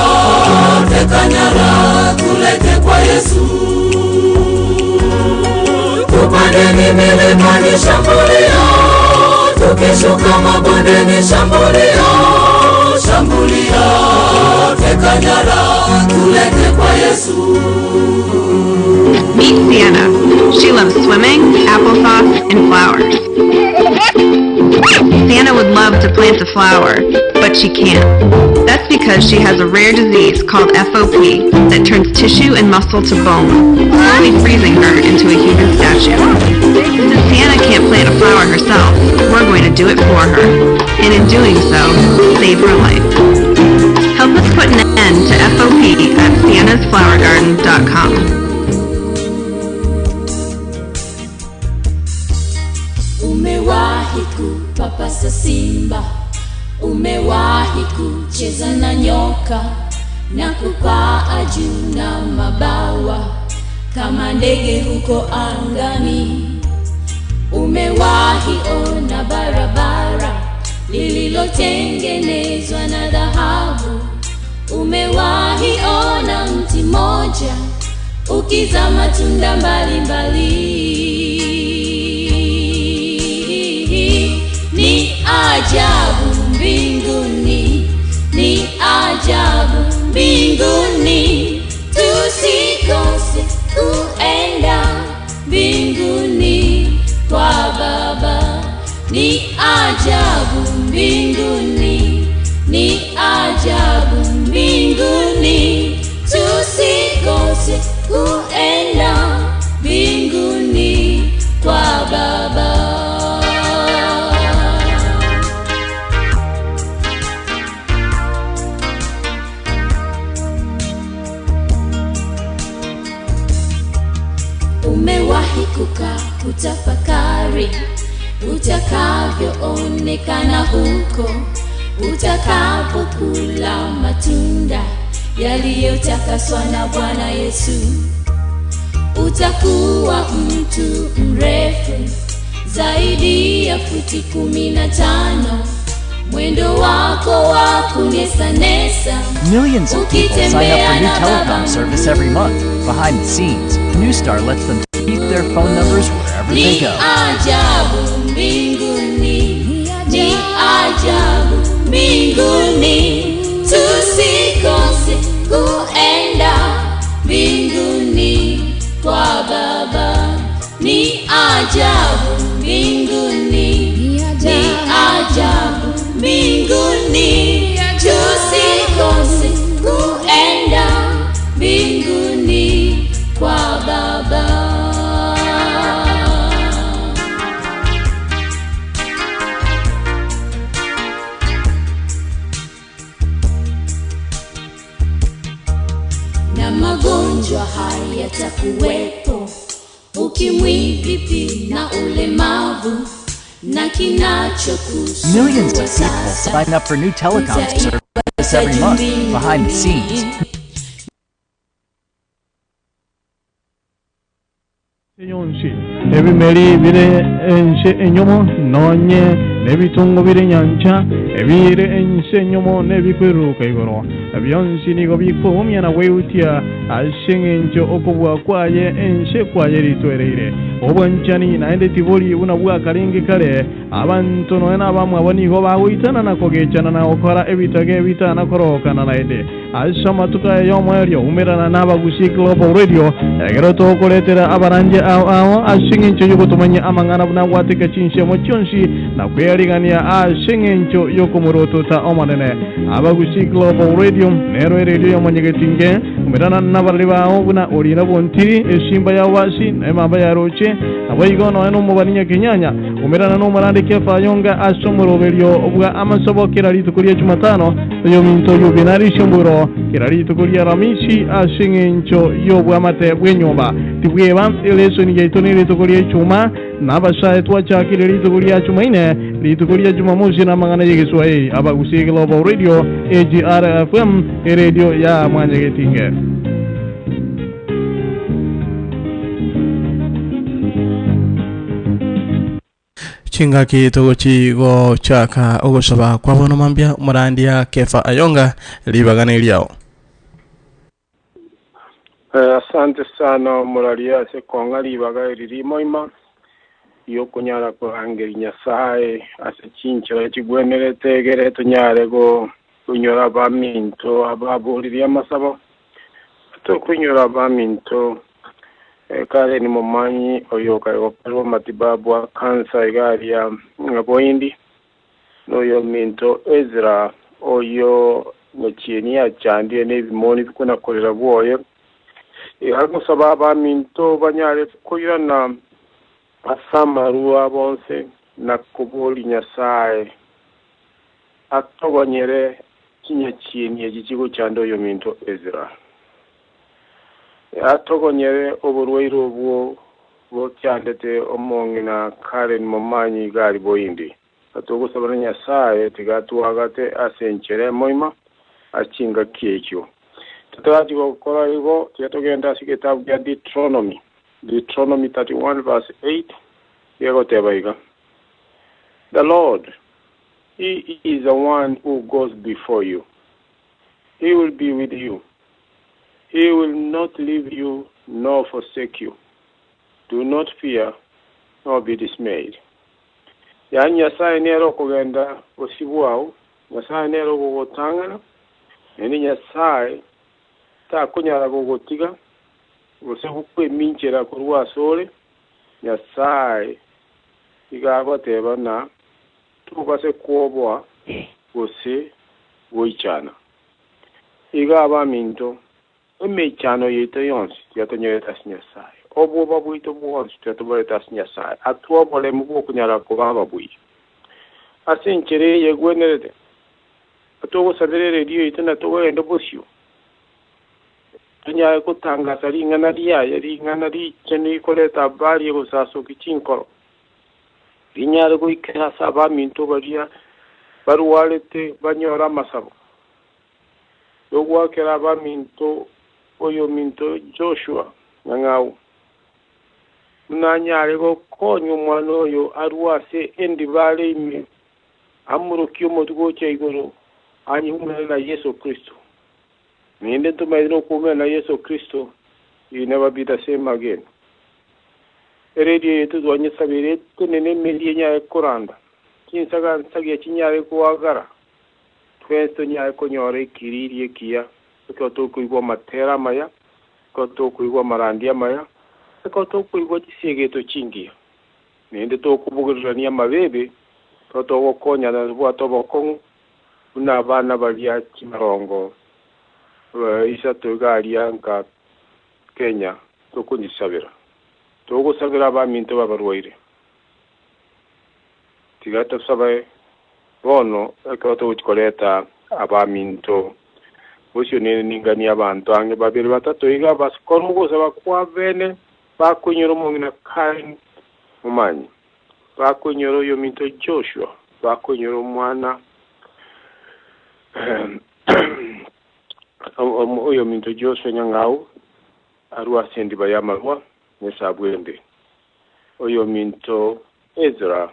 teka nyara, tulete kwa Yesu. Tupandeni milimani, shambulia, tukishuka mabondeni, shambulia, shambulia, teka nyara, tulete kwa Yesu. Meet Sienna. She loves swimming, applesauce, and flowers. Sienna would love to plant a flower, but she can't. That's because she has a rare disease called FOP that turns tissue and muscle to bone, slowly freezing her into a human statue. Since Sienna can't plant a flower herself, we're going to do it for her, and in doing so, save her life. Help us put an end to FOP at siennasflowergarden.com. Umewahi kupapasa simba, umewahi kucheza na nyoka na kupaa juu na mabawa kama ndege huko angani. Umewahi ona barabara lililotengenezwa na dhahabu. Umewahi ona mti mmoja ukizaa matunda mbalimbali. Ni ajabu mbinguni, ni ajabu mbinguni, tusikose kuenda mbinguni kwa Baba. Ni ajabu mbinguni, ni ajabu mbinguni, tusikose kuenda mbinguni kwa Baba. Umewahi kukaa kutafakari utakavyoonekana huko utakapokula matunda yaliyotakaswa na Bwana Yesu. Utakuwa mtu mrefu zaidi ya futi 15, mwendo wako wa kunesanesa Millions of people sign up for ukitembea new na telecom Baba service every month. Behind the scenes, Newstar lets them keep their phone numbers wherever they Ni go. ajabu mbinguni, ni ajabu mbinguni, tusikose kuenda mbinguni kwa Baba. Ni ajabu mbinguni, ni ajabu mbinguni, tusikose kuenda mbinguni kwa Baba. Na magonjwa hayatakuwepo, ukimwi, vipi na ulemavu na Millions kinachokusumbua of people sasa sign up for new telecom service every month. Behind the scenes, Yonsi ebimeri bire ense enyomo nonye n'ebitungo bire nyancha ebire ense enyomo n'ebikwiruka igoro byonsi nigo bikuumya na gweutia ase eng'encho okobua kwaye ense kwaye ritwereire obwanchani naende tibori buna bwakarenge kare abantu noe n'abamwe abo nigo bagoitana na kogechana na gokora ebitage ebitana korokana naende ase amatuka y'omwerio umerana n'abagusi Global Radio egero tokoretera abaranje ao ao ase eng'encho y'ogotomanya amang'ana buna gwateka chinshemo chionsi na kweyarigania ase eng'encho y'okomorotota omonene abagusi Global Radio nero eredio y'omonyegetinge umerana n'abarari bao buna orina bontiri esimba ya wasi na emamba ya roche nabo igo noe n'omobani nyakenyanya umerana n'omorande kefa yonga ase omoroberio bwa amasobo kera rituko ria jumatano oyo minto yubinari shomburo Kera rituko ria Aramisi ase engencho y'obwamate bw'enyomba. Tibweba elesoni yaito nerituko ria Ichuma, na abasae twachakire rituko ria Chumaine, rituko ria Jumamosi namang'ana y'Egeswahili. Abagusii Global Radio, AGR FM, eredio ya Mwanyagetinge. Chingaki togochi gochaka ogosaba kwa bono mambia omorandia Kefa Ayonga ribaga neriao. Eh, asante sana omoraria ase kong'a ribaga eri rimoima riokonyara korangeria Nyasaye ase chinchera chigwenerete egere tonyare go koinyora abaminto ababoririe amasabo tokoinyora abaminto eh, Karen Momanyi oyo okare gokorerwa amatibabu a cancer iga aria Boindi noyo ominto Ezra oyo nyachieni achandire na ebimoni bikonakorera bwoye. Agosaba abaminto banyare koirana ase amarua bonsi na koboria Nyasae atogonyere chinyachieni echi chigochanda oyominto Ezra. Atogonyere oborwaire obwo bochandete omong'ina Karen Momanyi iga aria Boindi. Atogosaba na Nyasae tiga atwagate ase enchera emoima ase chingaki echio. Totarachi gokora igo, tiga togende ase egetabu gia Deuteronomy, Deuteronomy 31 verse 8, gegoteba iga, The Lord, he is the one who goes before you, he will be with you, he will not leave you nor forsake you, do not fear nor be dismayed. Yaani Nyasae nere okogenda bosio bwao, Nyasae nere ogogotang'ana, naende Nyasae takonyara gogotiga, gose gokweminchera korwa asore, Nyasae iga agoteba ng'a tobase kwoboa gose goichana. Iga abaminto, emechano yaito yonsi tigatonyorete ase Nyasae, obwoba bwaito bwonsi tigatoborete ase Nyasae, atwe oboremu bw'okonyara koba ababui ase enchera eye egwenerete, Togosabera eredio yaito na togende bosio, tonyare gotangasa ring'ana riaye, ring'ana richenu rikoreta abaria gosasokia chinkoro, rinyare goikera ase abaminto baria barwarete banyore amasabo. Togoakera abaminto oyominto Joshua Nyang'au, buna anyare gokonya omwana oyo arue ase endiba are ime, Amorokie omotwe gochia igoro, anyumerane na Yeso Kristo. Naende ntomaete nokoumerana na Yeso Kristo, you will never be the same again. Eredio yaito twanyesabeire etenene emeria enyare koranda, chinsaga nsagia chinyare goagara, twensi tonyare konyora ekiriri ekiya ekero tokoigwa amatera amaya, ekero tokoigwa amarandia amaya, ekero tokoigwa chisegeto chingiya. Naende tokobogererania amabeebe, ekero togokonyana tobwate obokong'u, buna abana baria chimerongo isato iga aria nka Kenya tokonyisabera. Togosabera abaminto b'abarwaire. Tiga tosabe bono ekero togochia koreta abaminto bosio ninganie abanto ang'e babere batato iga basikore ogosaba kwa bene bakoinyora omong'ina Kaini Momanyi, bakoinyora oyominto Joshua, bakoinyora omwana oyominto Joshua Nyang'au arue ase endiba y'amarwa nesabu embe, oyominto Ezra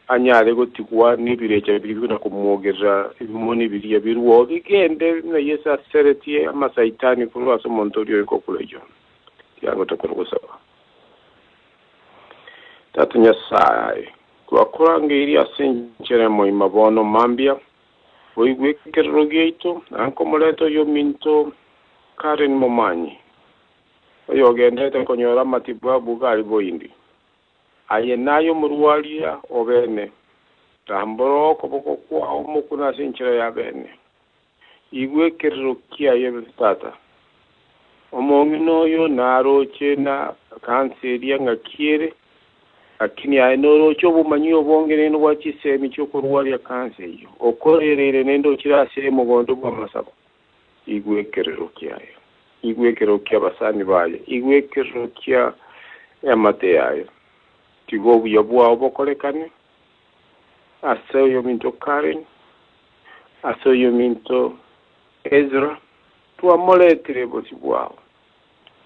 anyare gotigwa nebirecha biria buna komwogerera ebimoni biria biruo bigende buna Yeso aseretie amasaitani korwa ase omonto oria oika okorecho. Tiango tokore gosaba. Tata Nyasae, twakorangeirie ase enchera emoima bono mambia, oigwe ekerero giaito, na nkomoreta oyominto Karen Momanyi, oyogenderete konyora amatibabu gari boindi. Aye naye omorwaria o bene, rambora okoboko kwao omokune ase enchera ya bene. Igwa ekerero kiaye Tata. Omong'ina oyo naroche na kansa eria ng'aki ere, lakini aye noroche obomanyi obonge naende bwa chisemi chi'okorwaria kansa eyio. Okorereire naende ochire ase omogondo bw'amasabo. Igwa ekerero kiaye, igwa ekerero ki'abasani baye, igwa ekerero kia eamate yaye. Tiga obuya bwao bokorekane ase oyominto Karen, ase oyominto Ezra, twamoretire bosio bwao.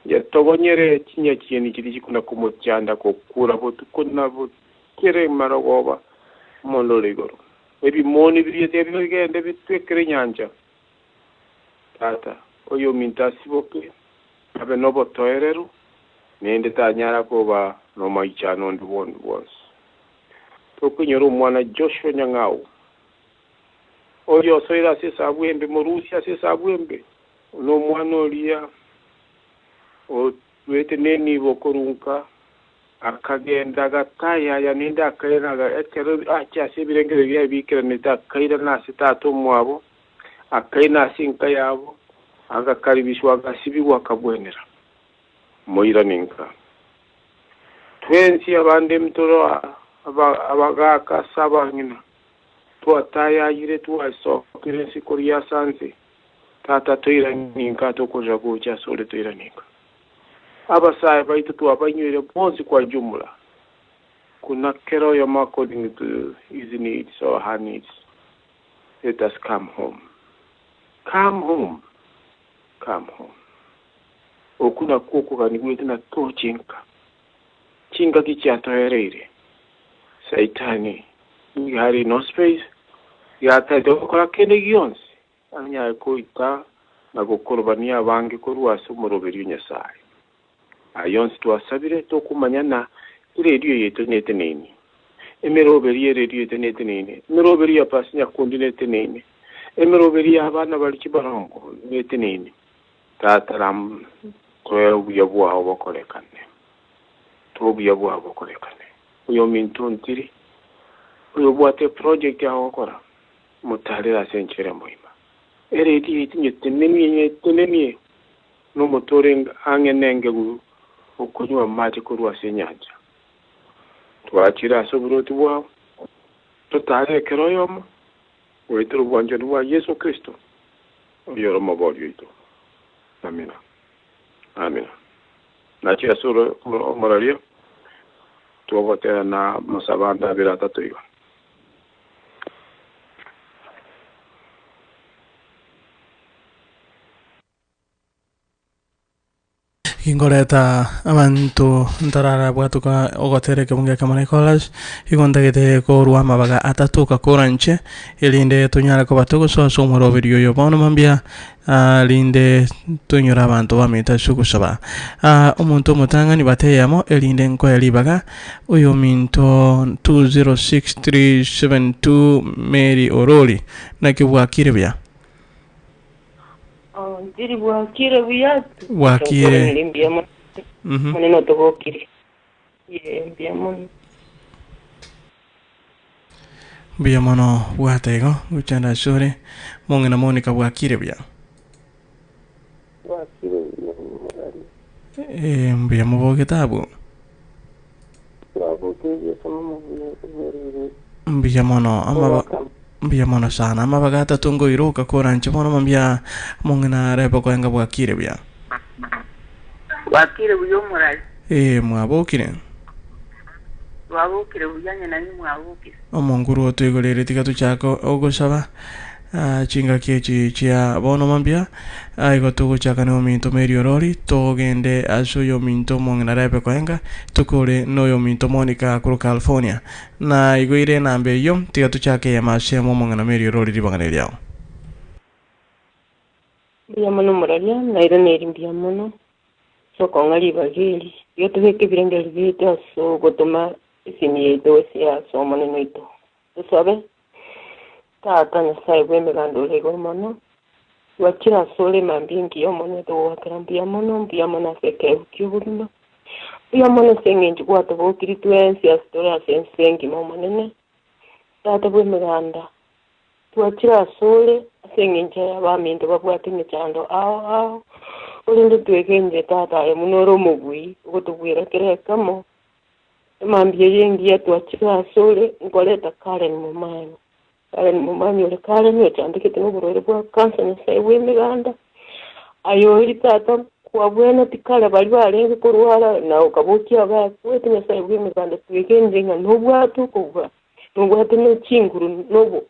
Yatogonyere chinyachieni chiria chikona komochanda gokura botuko na bokere marogoba omondo ore igoro. Ebimoni biria tiga bigende bitwekere enyancha. Tata, oyominto asiboke, abe nobotoereru, naende tanyara koba nomaichano onde bonde bwonsi. Tokoinyora omwana Joshua Nyang'au, oria osoire ase esabu embe, morusie ase esabu embe, nomwana oria otwete nenibo korunka, akagenda agatayaya naende akairana ekero ache ase ebirengererio biaye biikeranete, akairana ase tata omwabo, akaina ase enka yabo, agakaribishwa, agasibigwa, akabwenera. Moirane nka. Twensi abande ntoro abagaaka ase abang'ina, twatayayire, twasokire ense koria ase anse. Tata, toiranie nka, tokorera gocha asore, toiranie nka. Abasae baito twabainyoire bonsi kwa jumla, kuna kera oyomo according to his needs or her needs. Let us come home. Come home. Come home. Okwo nakwo okogania gwaito na toche nka. Chingaki chiatoereire. Saitani nigo are no space, gataete gokora kende gionsi anyare koita na gokorobania abange korwa ase omoroberio o Nyasae. Aya onsi twasabire tokomanya na eredio yaito neteneine. Emeroberi y'eredio yaito neteneine. Emeroberi ya Pastor Nyakundi neteneine. Emeroberi y'abana baria chibarongo neteneine. Tata ram toe obuya bwao bokorekane. Toe obuya bwao bokorekane. Oyominto ntiri, oyobwate eproject agokora, motarere ase enchera emoima. Eredio yaito nyetenenie nyetenenie nomote ore ang'e nengegu okonywa amache korwa ase enyancha. Twachire ase oborwoti bwao, totare ekero oyomo, goetera obwanchani bwa Yeso Kristo, oyore Omoboori oito. Amina. Amina. Nachire ase omoraria, twogotera na amasabo ande abere atato iga. Ingoreta abanto ntararabwatoka ogotera ekebungo ekemo na echorus, igo ntagete korwa amabaga atato gakora inche, erinde tonyare koba togosoa ase omoroberi oyo bono mambia, rinde toinyore abanto bamanyete ase ogosaba. Omonto omotang'ani bate eyemo, erinde nkoe ribaga, oyominto 206372 Mary Orori, naki bwakire buya? Oh, ntiri bwakire buya. Bwakire. Nkoranire mbuya mono. Mhm. Monene otobokire. Ye, mbuya mono. Mbuya mono bwate igo gochanda ase ore mong'ina Monica bwakire buya. Bwakire buya morari. Eh, mbuya mobogete abwo. Twabokire Yeso momubuya oborere. Mbuya mono amaba mbuya mono sana amabaga atato ngoiroka koranche bono mambia mong'ina rebe koenga bwakire buya. Bwakire buya omorai. Eh, mwabokire. Twabokire buya onye nainwe mwabokire. Omonguru otoigoreire tiga tochake ogosaba ah, chingaki echi chia bono mambia ah, igo togochaka na ominto Mary Orori togende ase oyominto omong'ina Rebe Koenga tokore na oyominto Monica korwa California na igoire enamba eyio tiga tochake eyemo ase emo omong'ina Mary Orori ribang'ana eriao. Mbuya mono moraria, nairaneri mbuya mono ase okong'a ribaga eri. Tiga tobeke ebirengererio biaito ase ogotoma esimi yaito gose ase Omonene oito. Tosabe, Tata Nyasae bw'emeganda ore igoro mono, gwachire asore mambia engiya Omonene togogoakera mbuya mono, mbuya mono ase ekeegwa ki'obogima, mbuya mono ase eng'encho gwatobokirie twensi ase tore ase ense engima Omonene. Tata bw'emeganda, twachire asore ase eng'encho y'abaminto babwate emechando ao ao, korende twegenire Tata aye buna ore omobui, ogotobuera kera ekemo, Emambia eye engiya twachire asore nkoreta Karen Momanyi. Karen Momanyi ore Karen ochandegete noborwaire bwa kansa Nyasae bw'emeganda. Aye oeri tata kwabwenereti kare baria barenge korwara na okabokia abakwete Nyasae bw'emeganda twegenire ng'a nobwate okobua, nobwate ne chinguru nobo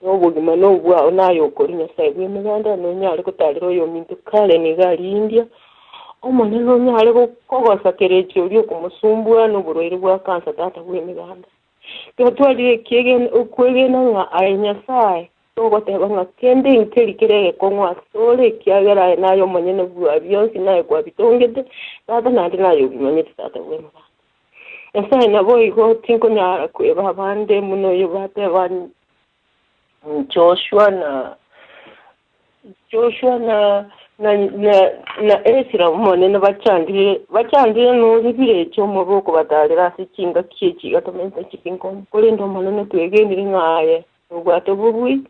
nobogima nobwao naye okoria Nyasae bw'emeganda nonyare gotarera oyominto kare nigo aria India, Omonene onyare kogosa kerecha oria okomosumbua noborwaire bwa kansa tata bw'emeganda. Twatwarire ekiegena okwegena ng'a aye Nyasae Togoteba ng'a kende nkeri kere egekong'u asore, ekiagera aye naye omonyene bwa bionsi, naye kwabitongete, Tata, naende naye obimanyete, Tata bw'emeganda. Nyasae, naboigo tinkonyara kweba abande buna oyo bateba Joshua na Joshua na na na na Ezra Omonene bachandire bachandire nore birecha omobe okobatarera ase chingaki echi iga tomente chinkong'u, korende Omonene twegenire ng'a aye Nobwate obobui,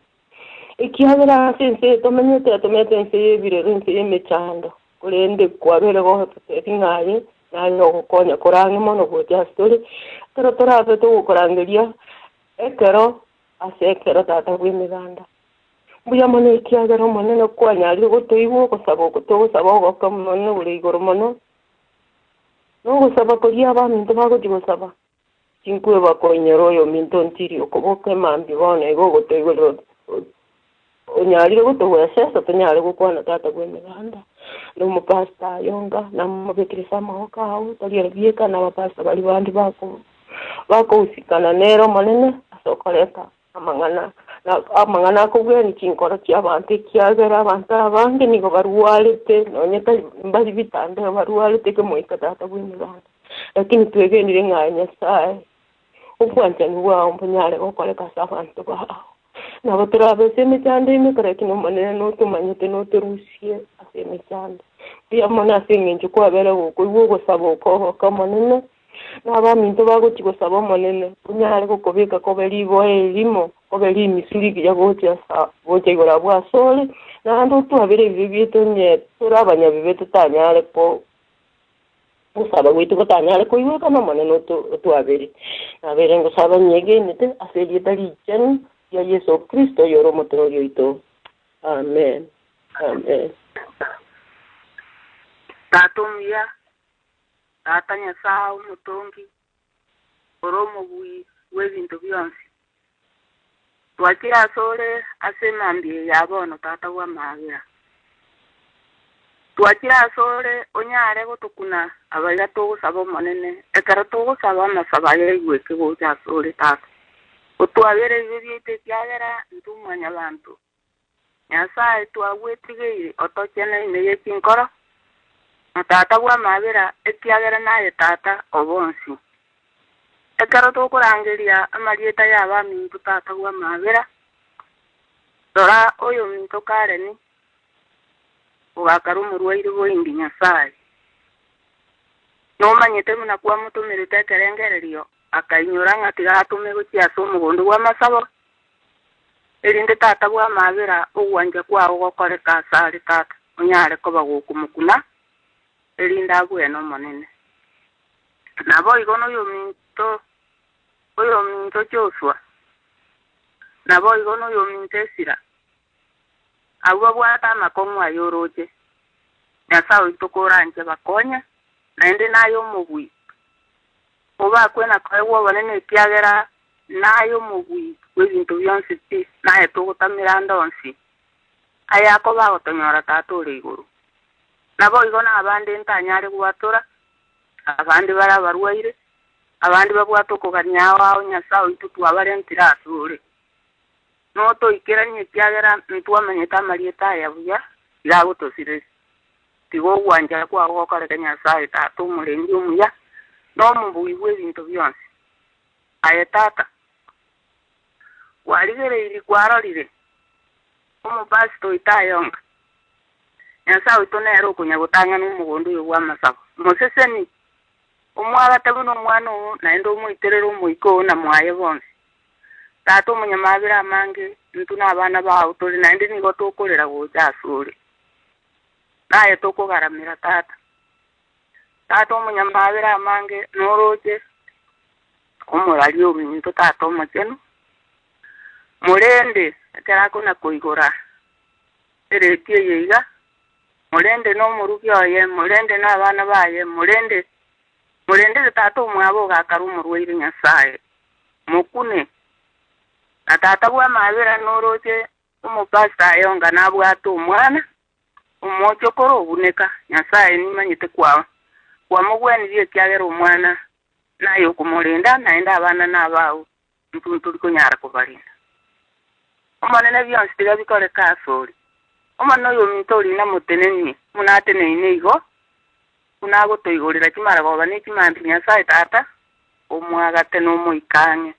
ekiagera ase ense eye tomenyete atomenyete ense y'ebirero, ense y'emechando, korende kwabeire gototebia ng'a aye naye ogokonya kore ang'e mono gocha ase tore, ekero torabe togokorangeria ekero ase ekero Tata bw'Emeganda. Mbuya mono ekiagera Omonene kwanyarire gotoigwa ogosaba oko togosaba ogoka Omonene ore igoro mono, na ogosaba koria abaminto bagochia gosaba. Tinkweba koinyora oyominto ntiri okoboka emambia bono iga ogotoigorera onyarire gotogwesesa tonyare gokwana tata bw'emeganda, na omopastor Ayonga namobekire ase amaboko ao, tari ere bieka na abapastor baria bande bako bakohusikana nere Omonene ase okoreta amang'ana na amang'ana akobwenia chinkoro chi'abanto ekiagera abanto abange nigo barwarete nonye tari mbari bitanda barwarete kemoika tata bw'emeganda. Lakini twegenire ng'a aye Nyasae, obwanchani bwao mbonyare gokoreka ase abanto bao. Nabo torabe ase emechando ime, lakini Omonene notomanyete notorusie ase emechando. Mbuya mono ase eng'encho kwabere gokoigwa ogosaba oko ogoka Omonene, na abaminto bagochia gosaba Omonene, onyare gokobeka kobe riboa erimo, kobe rimisu rigiya gocha asa gocha igoro abwo asore, naende otwabere ebibe biaito onye tore abanyabibe totanyare ko Ogosaba gwaito gotanyare koigwekana, Omonene otwabere. Nabeire ngosaba nyegenete ase erieta richenu ria Yeso Kristo oyore Omotoori oito. Amen. Amen. Tata omuya, Tata Nyasae omotongi, ore omobui bw'ebinto bionsi, Twachire asore ase emambia eye ya bono, Tata bw'amaabera. Twachire asore onyare gotokuna abaiga togosaba Omonene, ekero togosaba amasabo aya aigweke gocha asore, Tata. Otwabere ebibe biaito ekiagera intwe mwanyabanto. Nyasae twagwetigeire otochene ime ye chinkoro, na Tata bw'amaabera, ekiagera naye Tata o bonsi. Ekero tokorangeria amarieta y'abaminto Tata bw'amaabera, rora oyominto Karen, ogakara omorwaire boingi Nyasae. Nomanyete buna kwamotomerete ekerengererio, akainyora ng'a tiga atome gochia ase omogondo bw'amasabo, erinde Tata bw'amaabera ogwancha kwao gokoreke asare, Tata, onyare koba gokomokuna, erinde abwene Omonene. Naboigo noyominto, oyominto Joshua, naboigo noyominto Esira, abwo babwate amakong'u ay'orooche, Nyasae oito koranche bakonye, naende naye omobui, obakwe na koegwa obonene ekiagera Naye omobui bw'ebinto bionsi pi, naye togotamera ande onsi aya akoba agotonyora Tata ore igoro. Naboigo nabande ntanyare gwatora, abande bare abarwaire, abande babwate okogania ao ao Nyasae oito twabarentire asore. Notoikeranie ekiagera ntwamanyete amarieta aya buya, iga agotosireria. Tiga ogwancha kwao gokoreke Nyasae Tata omorendi omuya, na omobui bw'ebinto bionsi. Aye tata, kwarigereirie kwarorire omopastor oito ayonga. Nyasae oito nere okonya gotang'ana omogondo oyo bw'amasabo. Moseseni, omwagate buna omwana oo, naende omoiterere omoika oo na mwaye bonsi. Tata omonyamabera amange, intwe nabana bao tore naende nigo tokorera gocha asore. Naye tokogaramera tata. Tata omonyamabera amange noroche omoraria ominto Tata Omochenu, morende ekero akona koigora eretio eye iga, Morende na omorugi oye, morende na abana baye, morende, morendere tata omwabo ogakare omorwaire Nyasae. Mokune. Na tata bw'amabera noroche omopastor aye onga nabwate omwana, omochokoro obuneka, Nyasae nimanyete kwa kwamogwenirie ekiagera omwana naye okomorenda, naende abana nabao, intwe ntori konyara kobarenda. Omonene bionsi tiga bikoreke asore. Omonene oyominto oria namotenenie, buna ateneine igo, buna agotoigorera chimaragoba ne chimambia Nyasae Tata, omwagate na omoika ang'e.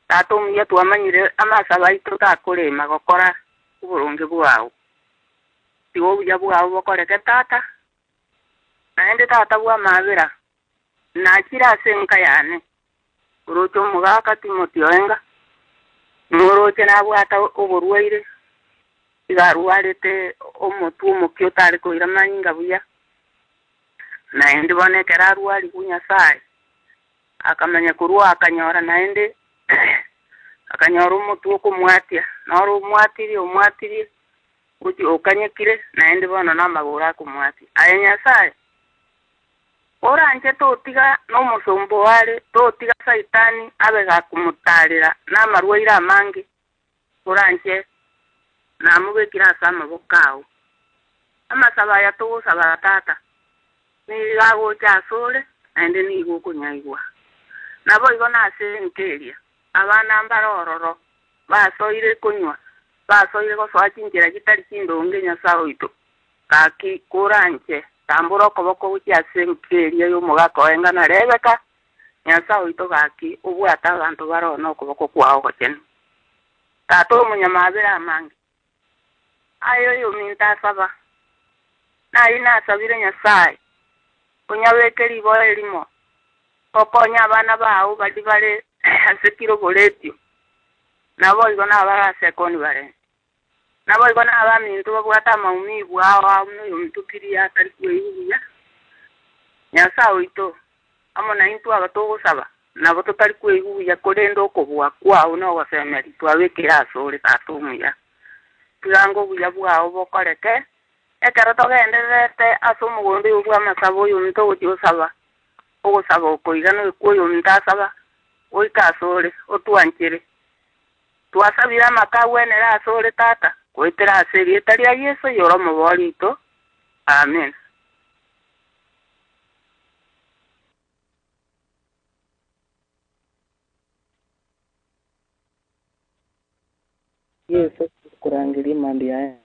Tata omuya twamanyire amasabo aito takorema gokora oboronge bwao. Tiga obuya bwao bokoreke Tata, naende Tata bw'amabera, nachire ase enka yane, oroche omogaka Timothy Oenga, noroche nabwate oborwaire, iga arwarete omotwe omokia otare koira manyinga buya, naende bono ekero arwarigwe Nyasaye, akamanya korwa akanyora naende akanyora omotwe okomwatia, noro omwatirie omwatirie, gochia okanyekire, naende bono na amagoro akomwatia. Aye Nyasaye, oranche totiga na omosomba oo are, totiga Saitani abe gakomotaarera namarwaire amange, oranche namobekire ase amaboko ao. Amasabo aya togosaba Tata, nigo agocha asore, naende nigo okonyaigwa. Naboigo nase enka eria, abana mbare ororo, basoire konywa, basoire gosoa chinchera chitari chindonge Nyasae oito. Gaki, koranche, tambora okoboko gochia ase enka eria y'omogaka oye ng'a na Rebeka, Nyasae oito gaki, obwate abanto bare oo nokoboko kwao ogochenu. Tata omonyamabera amange, aye oyominto asaba, naye nasabire Nyasae, onyabeke riboa erimo, okonye abana bao baria bare ase kiroboretio, naboigo nabare ase ekoni barenge. Naboigo nabaminto babwate amaumivu ao ao buna oyominto Kiria atari kweigwa buya. Nyasae oito, amo naintwe aba togosaba, nabo totari kweigwa buya, korende okobua kwao nogosemeria twabekire asore, Tata omuya. Tiga anga obuya bwao bokoreke, ekero togendererete ase omogondo oyo bw'amasabo oyominto ogochia gosaba, ogosaba oko iga noikwe oyominto asaba, goika asore, otwanchere. Twasabire amaka agwenere asore, Tata, goetera ase erieta ria Yeso oyore Omobooria oito. Amen. Yeso, tokorangeria mambia aya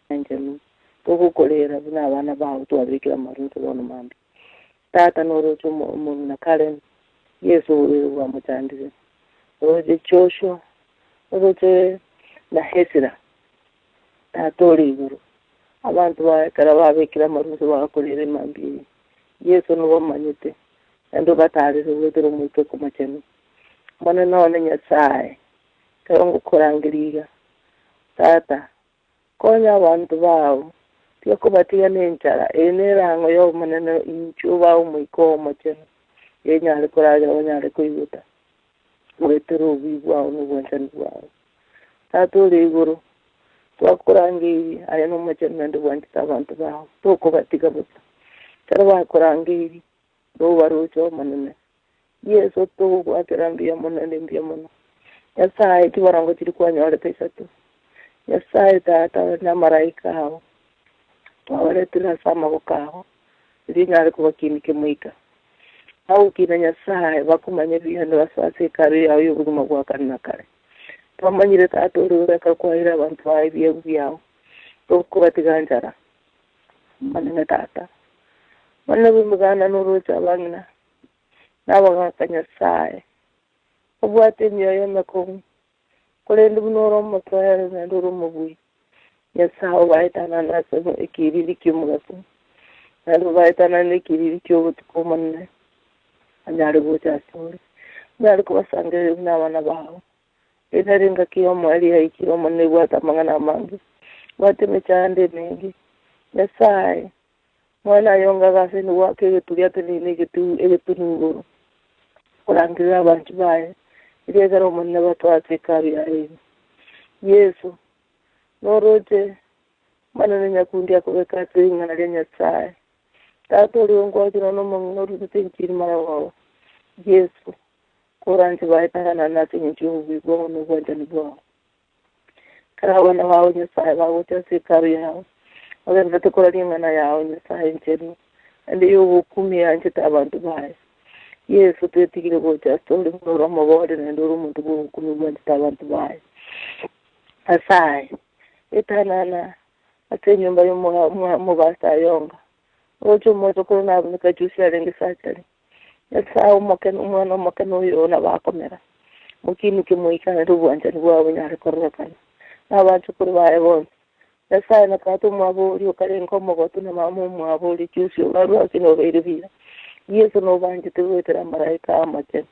enchenu, togokorera buna abana bao twabekire amarunso bono mambia. Tata noroche omong'ina Karen, Yeso oborwaire bwamochandire, oroche Joshua, oroche na Hezira, Tata ore igoro, abanto baye ekero babekire amarunso bagakorera emambia eye, Yeso nobamanyete, naende obatarere goetera Omoika Omochenu. Omonene one Nyasae, Ekero ngokorangeria iga, Tata, konya abanto bao, tiga kobatiga nenchara, eye nerang'o y'Omonene, inchuo obae Omoika oo Omochenu, enyare koragera banyare koigota, goetera obuya bwao na obwanchani bwao. Tata ore igoro, twakorangeirie, aye nomochenu naende bwanchete abanto bao, tokobatiga bosa. Ekero bakorangeirie, nobaroche Omonene, Yeso togogwakera mbuya mono naende mbuya mono. Nyasae chibarongo chiria kwanyorete isato, Nyasae Tata na amaraika ao, twabaretire ase amaboko ao, erio onyare kobakinia kemoika. Bagokina Nyasae, bakomanye buya naende basoe ase hekalu yao y'obogima bwa kare na kare. Twamanyire Tata ore igoro ekero kwaeire abanto bao ebiegwa biao, tokobatiga nchara. Omonene Tata, Omonene bw'emeganda noroche abang'ina, na abagaaka Nyasae, babwate emioyo emekong'u, korende buna ore omotoereru naende ore omobui, Nyasae obaetanane ase ekiriri ki'omogaso, naende obaetanane nekiriri ki'obotuko Omonene, anyare gocha asore, onyare kobasangereria buna abana bao. Eye nere engaki y'omoerio yaikire, Omonene ebwate amang'ana amange, ebwate emechando emenge. Nyasae, Mwana aye onga ase goaka egeturi ateneine egetunu igoro, korangeria abanto baye, erio ekero Omonene batoe ase Hekalu yaye ime. Yeso, noroche. Omonene Nyakundi akobeka ase ring'ana ria Nyasae. Tata oria ongwachire na omong'ina orutete enchiri marogoba, Yeso, koranche baetanane ase engencho y'obobui bwao na obwanchani bwao. Ekero abana bao Nyasae bagocha ase Hekalu yao, bagendererete kora ring'ana yao Nyasae enchenu, naende y'ogokumia eanchete abanto baye. Yeso twetigire gocha asore buna ore omobori naende ore omonto bw'ogokumia bwanchete abanto baye. Nyasae, etanana ase enyomba y'omobasi ayonga, oroche omochokoro nabuneka juzi arenge surgery. Nyasae omokene, omwana omokene oyo nabo akomera, mokinuke moikanere obwanchani bwabo bonyare kororekana na abachokoro baye bonsi. Nyasae na tata omwabo oria okarenge omogotu na mama omwabo oria juzi obarue ase nobeire buya. Yeso nobanchete goetera amaraika amachenu.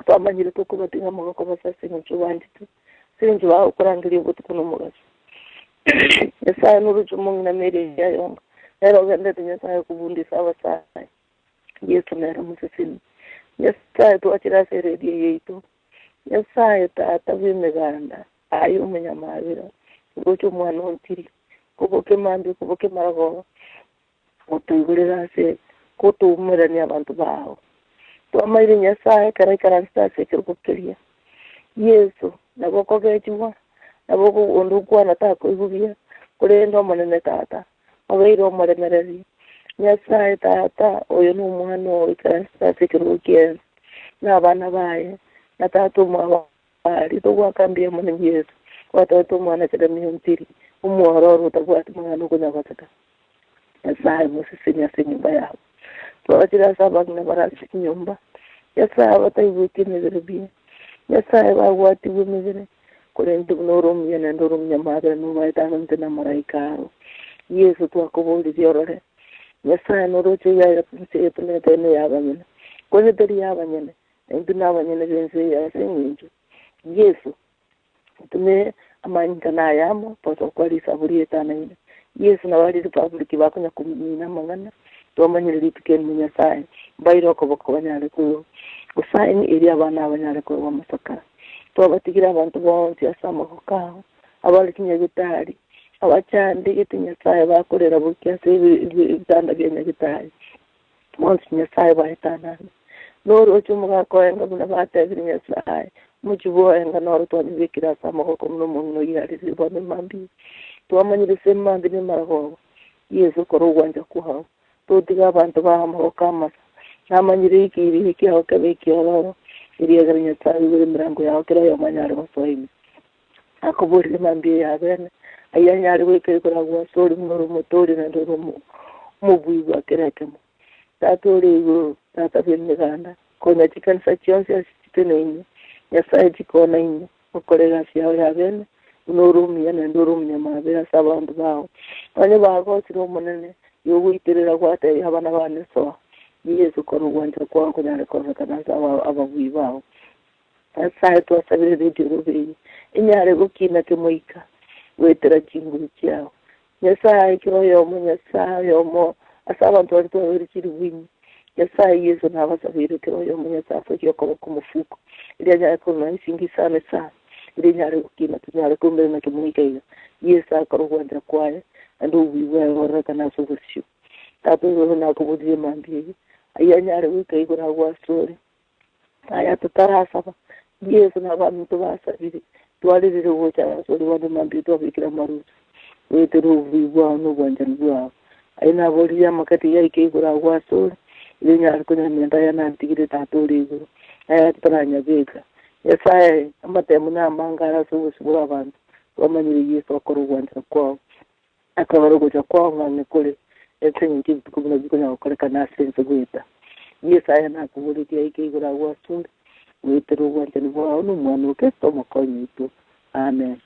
Twamanyire tokobatiga amagoko bosa ase eng'encho obanchete, ase eng'encho bagokorangeria obotuko na omogaso. Nyasae noroche omong'ina Mary ayonga, nere ogenderete Nyasae kobundisa abasae. Yeso nere omoseseni. Nyasae twachire ase eredio yaito. Nyasae Tata bw'emeganda, aye omonyamabera, oroche omwana ontiri, koboka mambia koboka marogoba, gotoigorera ase gotoumerania abanto bao. Twamaire Nyasae ekero aikaransete ase ekerogo keria. Yeso, nabo okogechigwa, nabo onde okwana takoigwa buya, korende Omonene Tata, obeire omoremereri. Nyasae Tata, oyo nomwana oo oikaransete ase ekerogo kiaye, na abana baye, na tata omwabo aria, togoaka mbuya mono Yeso, gwatoete omwana Jeremia ontiri, omwororo otabwati mang'ana okonyagoseka. Nyasae moseseni ase enyomba yabo. Twachire ase abang'ina bare ase chinyomba, Nyasae abataigweti emebere buya, Nyasae bagwatigwe emebere, korende buna ore omuya naende ore omonyamabera nobaetananete namaraika aro. Yeso twakoboririe orore, Nyasae noroche ense eye tomenyete ime ya abanyene, korende teri ya abanyene, naintwe nabanyene b'ense eye ase eng'encho Yeso ntome amanyinga na ayamo tosoka risabu rietanaine. Yeso nabo aria republic bakonya komina amang'ana, twamanyire rituko erimo Nyasae, mbaire okoboko banyare gosign erio abana banyare koegwa amasakara. Twabatigire abanto bonsi ase amagoko ao, abare chinyagitari, abachandegete Nyasae bakorera bokia ase ebitanda bia nyagitari, bonsi Nyasae baetanane. Noroche omogaka oenga buna batebire Nyasae, omochie bwa oenga noro twanyebekire ase amagoko buna omong'ina oyio arerire bono emambia. Twamanyire ase emambia na emarogoba, Yeso kora ogwancha kwao, totiga abanto bao amagoko amasa. Namanyire ekiiri kiao kebe ekiororo, eriagera Nyasae oigure emirango yao kera oyomo anyare gosoa ime. Akoborire mambia eye abene, ayio anyare goika igoro agwo ase ore buna ore omotoori naende ore omobui bwa kera ekemo. Tata ore igoro, Tata bw'emeganda, konya chikanisa chionsi ase chiteneine, Nyasae chikona ime, okore egasi yao y'abene, buna ore omuya naende ore omonyamabera ase abanto bao. Onye bagosire Omonene, yogoiterera gwatebia abana bane soa, Yeso kora ogwancha kwao konyare kororekana ase ababui bao. Nyasae twasabire redio robe eye, enyare gokina kemoika goetera chinguru chiao. Nyasae kera oyomo, Nyasae oyomo ase abanto baria twabeire chiribu ime. Nyasae Yeso nabasabeire kera oyomo Nyasae asokie okoboko omofuko, erio anyare korora esingi isano isano, erio enyare gokina tonyare koumerana kemoika iga. Yeso akore ogwancha kwaye, naende obobui bwaye bororekane ase obosio. Tata oyo nakoboririe mambia eye, ayio anyare goika igoro agwo asore. Aya totarasaba, Yeso na abaminto basabire, twarerire gocha asore bono mambia twabekire amarusa, goetera obobui bwao na obwanchani bwao. Aye naboririe amakati yaike igoro agwo asore, erio onyare konyamenta aya nantigire Tata ore igoro, aya totaranyabeka. Nyasae, amatemo namange are ase obosio bwa abanto, twamanyire Yeso okore ogwanchera kwao. Akabara ogocha kwao ng'a kore ase engencho y'obotuko buna bikonya gokorekana ase ense goeta. Yeso aya nakoboretie aike igoro agwo asore, goetera obwanchani bwao na Omwana o Kristo omokonyi oito. Amen.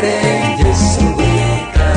bwakare Yesu weka.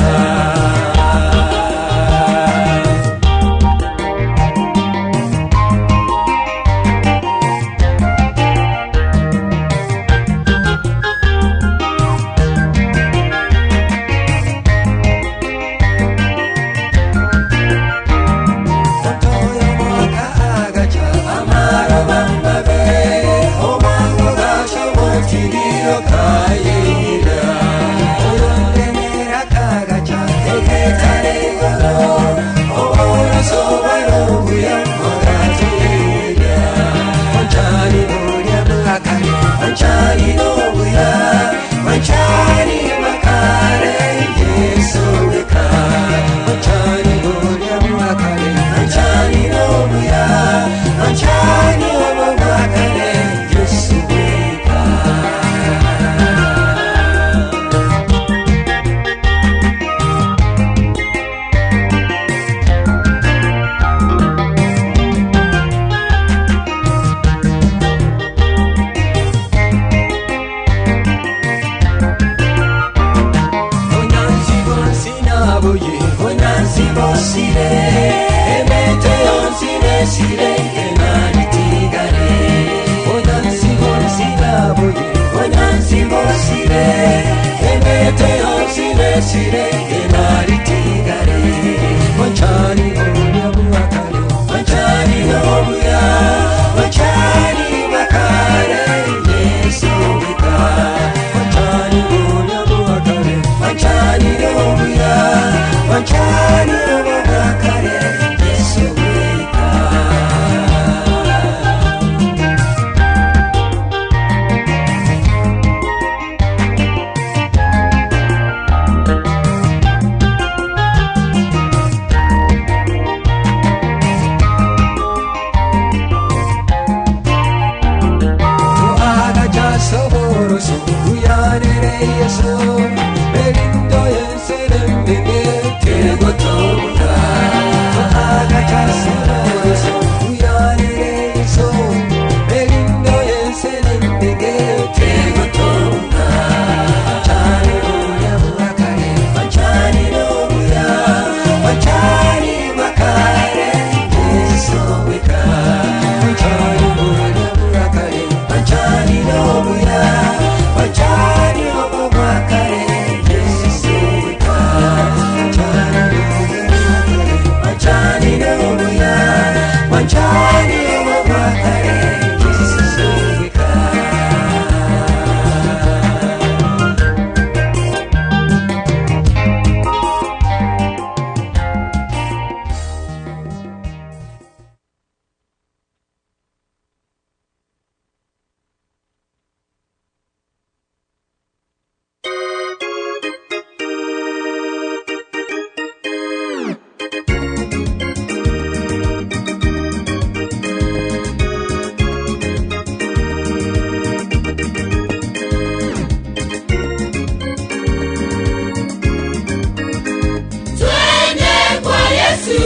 Twende kwa Yesu,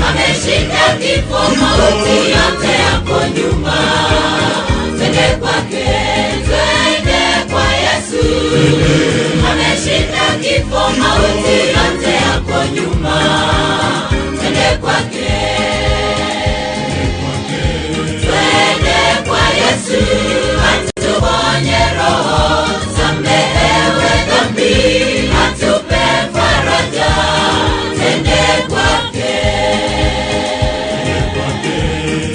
ameshinda kifo, mauti yote yako nyuma. Twende kwake, twende kwa Yesu, ameshinda kifo, mauti yote yako nyuma. Twende kwake, twende kwa Yesu, atuponye roho, samehewe dhambi, atupe faraja. Twende kwake,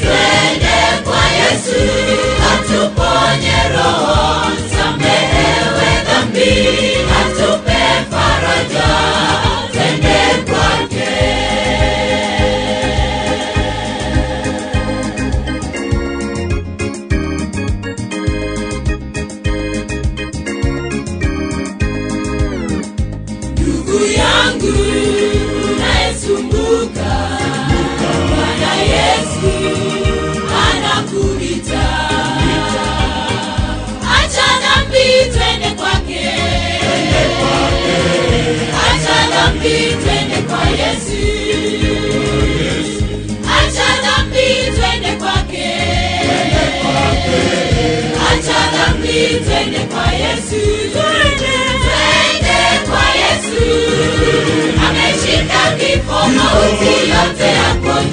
twende kwa Yesu, atuponye roho, samehewe dhambi, atupe faraja. Twende kwake. Ndugu yangu unayesumbuka, Bwana Yesu anakuita. Acha dhambi, twende kwake. Acha dhambi, twende kwa Yesu. Acha dhambi, twende kwake. Acha dhambi, twende kwa Yesu. Twende. Sauti yote yako juu.